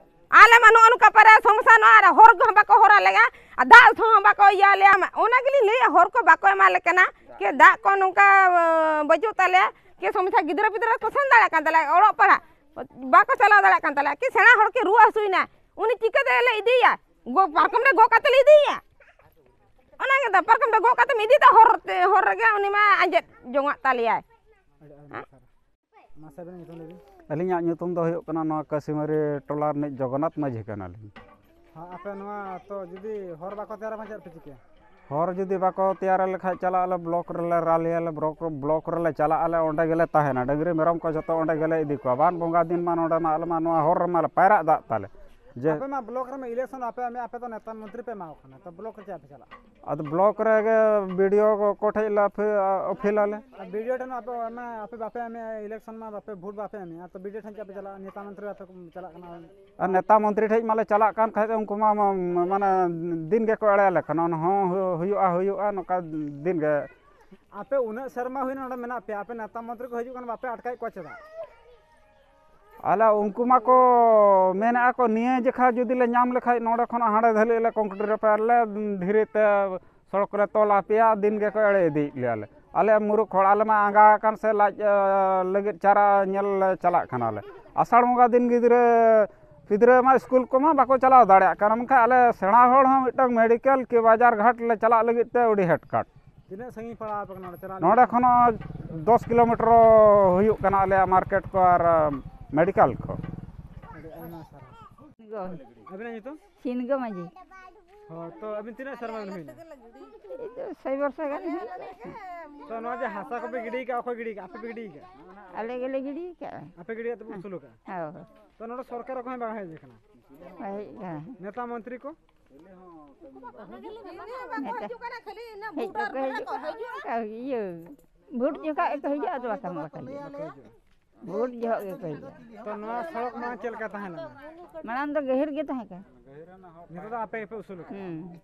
ᱟᱞᱮ ᱢᱟ ᱱᱚᱜᱼᱚ ᱱᱚᱝᱠᱟ ᱯᱟᱨᱟ ᱥᱚᱢᱚᱥᱥᱟ, ᱱᱚᱣᱟ ᱨᱮ ᱦᱚᱨ ᱠᱚᱦᱚᱸ ᱵᱟᱠᱚ ᱦᱚᱨ ᱟᱞᱮᱭᱟ, ᱟᱨ ᱫᱟᱜ ᱦᱚᱸ ᱵᱟᱠᱚ ᱤᱭᱟᱹ ᱟᱞᱮᱭᱟ᱾ ᱚᱱᱟ ᱜᱮᱞᱤᱧ ᱞᱟᱹᱭᱮᱫᱼᱟ, ᱦᱚᱨ ᱠᱚ ᱵᱟᱠᱚ ᱮᱢᱟ ᱞᱮ ᱠᱟᱱᱟ, ᱠᱤ ᱫᱟᱜ ᱠᱚ ᱱᱚᱝᱠᱟ, ᱟᱸ, ᱵᱟᱹᱪᱩᱜ ᱛᱟᱞᱮᱭᱟ, ᱠᱤ ᱥᱚᱢᱚᱥᱥᱟ, ᱜᱤᱫᱽᱨᱟᱹ ᱯᱤᱫᱽᱨᱟᱹ ᱠᱚ ᱥᱮᱱ ᱫᱟᱲᱮᱭᱟᱜ ᱠᱟᱱ ᱛᱟᱞᱮᱭᱟ ᱚᱞᱚᱜ ᱯᱟᱲᱦᱟᱜ, ᱵᱟᱠᱚ ᱪᱟᱞᱟᱣ ᱫᱟᱲᱮᱭᱟᱜ ᱠᱟᱱ ᱛᱟᱞᱮᱭᱟ, ᱠᱤ ᱥᱮᱬᱟ ᱦᱚᱲ ᱠᱤ ᱨᱩᱣᱟᱹ ᱦᱟᱹᱥᱩᱭᱮᱱᱟ, ᱩᱱᱤ ᱪᱤᱠᱟᱹᱛᱮ ᱞᱮ ᱤᱫᱤᱭᱮᱭᱟ? ᱜᱚ-, ᱯᱟᱨᱠᱚᱢ ᱨᱮ ᱜᱚᱜ ᱠᱟᱛᱮ ᱞᱮ ᱤᱫᱤᱭᱮᱭᱟ? ᱚᱱᱟ ᱜᱮ ᱫᱚ, ᱯᱟᱨᱠᱚᱢ ᱫᱚ ᱜᱚᱜ ᱠᱟᱛᱮᱢ ᱤᱫᱤ ᱫᱚ ᱦᱚᱨ ᱛᱮ, ᱦᱚᱨ ᱨᱮᱜᱮ ᱩᱱᱤ ᱢᱟ ᱟᱸᱡᱮᱫ ᱡᱚᱝᱟᱜ ᱛᱟᱞᱮᱭᱟᱭ᱾ ᱟᱹᱰᱤ ᱟᱹᱰᱤ ᱥᱟᱨᱦᱟᱣ᱾ ᱢᱟᱥᱮ ᱟᱵᱮᱱᱟᱜ ᱧᱩᱛᱩᱢ ᱞᱟᱹᱭ ᱵᱤᱱ᱾ ᱟᱹᱞᱤᱧᱟᱜ ᱧᱩᱛᱩᱢ ᱫᱚ ᱦᱩᱭᱩᱜ ᱠᱟᱱᱟ, ᱱᱚᱣᱟ ᱠᱟᱹᱥᱤᱢᱟᱹᱨᱤ ᱴᱚᱞᱟ ᱨᱤᱱᱤᱡ ᱡᱚᱜᱚᱱᱱᱟᱛᱷ ᱢᱟᱹᱡᱷᱤ ᱠᱟᱱᱟᱞᱤᱧ᱾ ᱦᱮᱸ, ᱟᱯᱮ ᱱᱚᱣᱟ ᱛᱚ ᱡᱩᱫᱤ ᱦᱚᱨ ᱵᱟᱠᱚ ᱛᱮᱭᱟᱨᱟ ᱠᱷᱟᱱ ᱪᱮᱫ ᱯᱮ ᱪᱤᱠᱟᱹᱭᱟ? ᱦᱚᱨ ᱡᱩᱫᱤ ᱵᱟᱠᱚ ᱛᱮᱭᱟᱨ ᱞᱮᱠᱷᱟᱡ, ᱪᱟᱞᱟᱜ ᱟᱞᱮ ᱵᱞᱚᱠ ᱨᱮᱞᱮ ᱨᱟᱞᱤᱭᱟᱞᱮ, ᱵᱞᱚᱠ, ᱵᱞᱚᱠ ᱨᱮᱞᱮ ᱪᱟᱞᱟᱜ ᱟᱞᱮ, ᱚᱸᱰᱮ ᱜᱮᱞᱮ ᱛᱟᱦᱮᱱᱟ᱾ ᱰᱟᱹᱝᱨᱤ ᱢᱮᱨᱚᱢ ᱠᱚ ᱡᱚᱛᱚ ᱚᱸᱰᱮ ᱜᱮᱞᱮ ᱤᱫᱤ ᱠᱚᱣᱟ᱾ ᱵᱟᱱ ᱵᱚᱸᱜᱟ ᱫᱤᱱ ᱢᱟ ᱱᱚᱰᱮ ᱢᱟ ᱟᱞᱮ ᱢᱟ ᱱᱚᱣᱟ ᱦᱚᱨ ᱨᱮᱢᱟ ᱞᱮ ᱯᱟᱭᱨᱟᱜ ᱫᱟᱜ ᱛᱟᱞᱮ᱾ ᱡᱮ ᱟᱯᱮ ᱢᱟ ᱵᱞᱚᱠ ᱨᱮᱢᱟ ᱤᱞᱮᱠᱥᱚᱱ ᱟᱯᱮ, ᱟᱯᱮ, ᱟᱯᱮ ᱫᱚ ᱱᱮᱛᱟ ᱢᱚᱱᱛᱨᱤ ᱯᱮ ᱮᱢᱟ ᱠᱚ ᱠᱟᱱᱟ, ᱛᱚ ᱵᱞᱚᱠ ᱨᱮ ᱪᱮᱫ ᱯᱮ ᱪᱟᱞᱟᱜᱼᱟ? ᱟᱫᱚ ᱵᱞᱚᱠ ᱨᱮᱜᱮ ᱵᱤ ᱰᱤ ᱳ ᱠᱚ, ᱠᱚ ᱴᱷᱮᱡ ᱞᱮ ᱟᱯᱷᱤ-, ᱟᱹᱯᱷᱤᱞ ᱟᱞᱮ᱾ ᱟᱨ ᱵᱤ ᱰᱤ ᱳ ᱴᱷᱮᱱ ᱟᱯᱮ ᱚᱱᱟ ᱟᱯᱮ ᱵᱟᱯᱮ ᱮᱢᱮᱜᱼᱟ, ᱤᱞᱮᱠᱥᱚᱱ ᱢᱟ ᱵᱟᱯᱮ, ᱵᱷᱳᱴ ᱵᱟᱯᱮ ᱮᱢᱮᱜᱼᱟ, ᱛᱚ ᱵᱤ ᱰᱤ ᱳ ᱴᱷᱮᱱ ᱪᱮᱫ ᱯᱮ ᱪᱟᱞᱟᱜᱼᱟ? ᱱᱮᱛᱟ ᱢᱚᱱᱛᱨᱤ ᱟᱯᱮ ᱠᱚ ᱪᱟᱞᱟᱜ ᱠᱟᱱᱟ᱾ ᱟᱨ ᱱᱮᱛᱟ ᱢᱚᱱᱛᱨᱤ ᱴᱷᱮᱡ ᱢᱟᱞᱮ ᱪᱟᱞᱟᱜ ᱠᱟᱱ ᱠᱷᱟᱡ ᱫᱚ, ᱩᱱᱠᱩ ᱢᱟ, ᱢᱟ, ᱢᱟᱱᱮ ᱫᱤᱱ ᱜᱮᱠᱚ ᱮᱲᱮ ᱟᱞᱮ ᱠᱟᱱᱟ, ᱚᱱᱟ ᱦᱚᱸ ᱦᱩ-, ᱦᱩᱭᱩᱜᱼᱟ, ᱦᱩᱭᱩᱜᱼᱟ, ᱱᱚᱝᱠᱟ ᱫᱤᱱ ᱜᱮ᱾ ᱟᱯᱮ ᱩᱱᱟᱹᱜ ᱥᱮᱨᱢᱟ ᱦᱩᱭᱱᱟ ᱱᱚᱰᱮ ᱢᱮᱱᱟᱜ ᱯᱮᱭᱟ, ᱟᱯᱮ ᱱᱮᱛᱟ ᱢᱚᱱᱛᱨᱤ ᱠᱚ ᱦᱤᱡᱩᱜ ᱠᱟᱱᱟ, ᱵᱟᱯᱮ ᱟᱴᱠᱟᱭᱮᱫ ᱠᱚᱣᱟ ᱪᱮᱫᱟᱜ? ᱟᱞᱮ ᱩᱱᱠᱩ ᱢᱟᱠᱚ ᱢᱮᱱᱮᱫᱼᱟ ᱠᱚ, ᱱᱤᱭᱟᱹ ᱡᱮᱠᱷᱟ ᱡᱩᱫᱤ ᱞᱮ ᱧᱟᱢ ᱞᱮᱠᱷᱟᱡ, ᱱᱚᱰᱮ ᱠᱷᱚᱱᱟᱜ ᱦᱟᱸᱰᱮ ᱫᱷᱟᱹᱞᱤᱡ ᱞᱮ ᱠᱚᱝᱠᱨᱤᱴ ᱨᱮᱯᱮᱭᱟᱨ ᱞᱮ, ᱫᱷᱤᱨᱤ ᱛᱮ ᱥᱚᱲᱚᱠ ᱞᱮ ᱛᱚᱞ ᱟᱯᱮᱭᱟ, ᱫᱤᱱ ᱜᱮᱠᱚ ᱮᱲᱮ ᱤᱫᱤᱭᱮᱫ ᱞᱮᱭᱟ ᱞᱮ᱾ ᱟᱞᱮ ᱢᱩᱨᱩᱠ ᱦᱚᱲ, ᱟᱞᱮ ᱢᱟ ᱟᱸᱜᱟ ᱟᱠᱟᱱ ᱥᱮ ᱞᱟᱡ, ᱮ, ᱞᱟᱹᱜᱤᱫ ᱪᱟᱨᱟ ᱧᱮᱞ ᱞᱮ ᱪᱟᱞᱟᱜ ᱠᱟᱱᱟ ᱞᱮ᱾ ᱟᱥᱟᱲ ᱵᱚᱸᱜᱟ ᱫᱤᱱ ᱜᱤᱫᱽᱨᱟᱹ ᱯᱤᱫᱽᱨᱟᱹ ᱢᱟ ᱥᱠᱩᱞ ᱠᱚᱢᱟ ᱵᱟᱠᱚ ᱪᱟᱞᱟᱣ ᱫᱟᱲᱮᱭᱟᱜ ᱠᱟᱱᱟ, ᱢᱮᱱᱠᱷᱟᱱ ᱟᱞᱮ ᱥᱮᱬᱟ ᱦᱚᱲ ᱦᱚᱸ ᱢᱤᱫᱴᱟᱝ ᱢᱮᱰᱤᱠᱮᱞ ᱠᱤ ᱵᱟᱡᱟᱨ ᱜᱷᱟᱴ ᱞᱮ ᱪᱟᱞᱟᱜ ᱞᱟᱹᱜᱤᱫ ᱛᱮ ᱟᱹᱰᱤ ᱦᱮᱴᱠᱟᱴ᱾ ᱛᱤᱱᱟᱹᱜ ᱥᱟᱺᱜᱤᱧ ᱯᱟᱲᱟᱣ ᱟᱯᱮ ᱠᱟᱱᱟ ᱚᱸᱰᱮ ᱪᱟᱞᱟᱜ ᱱᱚᱰᱮ ᱞᱟᱹᱜᱤᱫ? ᱠᱷᱚᱱ ᱦᱚᱸ ᱫᱚᱥ ᱠᱤᱞᱳᱢᱤᱴᱟᱨ ᱦᱩᱭᱩᱜ ᱠᱟᱱᱟ ᱟᱞᱮᱭᱟᱜ ᱢᱟᱨᱠᱮᱴ ᱠᱚ ᱟᱨ ᱢᱮᱰᱤᱠᱮᱞ ᱠᱚ᱾ ᱟᱹᱰᱤ ᱟᱭᱢᱟ ᱥᱟᱨᱦᱟᱣ᱾ ᱜᱚ᱾ ᱟᱹᱵᱤᱱᱟᱜ ᱧᱩᱛᱩᱢ? ᱥᱤᱱᱜᱟᱹ ᱢᱟᱹᱡᱷᱤ᱾ ᱦᱚᱸ, ᱛᱚ ᱟᱹᱵᱤᱱ ᱛᱤᱱᱟᱹᱜ ᱥᱮᱨᱢᱟ ᱵᱤᱱ ᱦᱩᱭᱱᱟ? ᱮᱭ ᱛᱚ ᱥᱟᱭ ᱵᱚᱨᱥᱚ ᱜᱟᱱ ᱦᱩᱭᱩᱜ ᱠᱟᱱᱟ᱾ ᱛᱚ ᱱᱚᱣᱟ ᱡᱮ ᱦᱟᱥᱟ ᱠᱚᱯᱮ ᱜᱤᱰᱤ ᱠᱟᱜᱼᱟ, ᱚᱠᱚᱭ ᱜᱤᱰᱤ ᱠᱟᱜᱼᱟ? ᱟᱯᱮ ᱯᱮ ᱜᱤᱰᱤ ᱠᱟᱜᱼᱟ? ᱟᱞᱮ ᱜᱮᱞᱮ ᱜᱤᱰᱤ ᱠᱟᱜᱼᱟ᱾ ᱟᱯᱮ ᱜᱤᱰᱤ ᱠᱟᱛᱮ ᱯᱮ ᱩᱥᱩᱞ ᱠᱟᱜᱼᱟ? ᱦᱳᱭ᱾ ᱛᱚ ᱱᱚᱰᱮ ᱥᱚᱨᱠᱟᱨ ᱚᱠᱚᱭ ᱦᱚᱸ ᱵᱟᱝ ᱦᱮᱡ ᱟᱠᱟᱱᱟ? ᱵᱟᱭ ᱦᱮᱡ ᱟᱠᱟᱱᱟ᱾ ᱱᱮᱛᱟ ᱢᱚᱱᱛᱨᱤ ᱠᱚ? ᱱᱮᱛᱟ ᱦᱮᱡ ᱫᱚᱠᱚ ᱦᱤᱡᱩᱜ ᱠᱟᱱᱟ, ᱤᱭᱟᱹ, ᱵᱷᱳᱴ ᱡᱚᱠᱷᱟᱡ ᱜᱮᱠᱚ ᱦᱤᱡᱩᱜᱼᱟ, ᱟᱫᱚ ᱵᱟᱠᱷᱟᱱ ᱵᱟᱠᱚ ᱦᱤᱡᱩᱜᱼᱟ᱾ ᱵᱷᱳᱴ ᱡᱚᱦᱚᱜ ᱜᱮᱠᱚ ᱦᱤᱡᱩᱜᱼᱟ᱾ ᱛᱚ ᱱᱚᱣᱟ ᱥᱚᱲᱚᱠ ᱢᱟᱲᱟᱝ ᱪᱮᱫ ᱞᱮᱠᱟ ᱛᱟᱦᱮᱸ ᱞᱮᱱᱟ? ᱢᱟᱲᱟᱝ ᱫᱚ ᱜᱟᱹᱦᱤᱨ ᱜᱮ ᱛᱟᱦᱮᱸ ᱠᱟᱱᱟ᱾ ᱱᱤᱛᱚᱜ ᱫᱚ ᱟᱯᱮ ᱜᱮᱯᱮ ᱩᱥᱩᱞ ᱟᱠᱟᱫᱟ? ᱦᱩᱸ᱾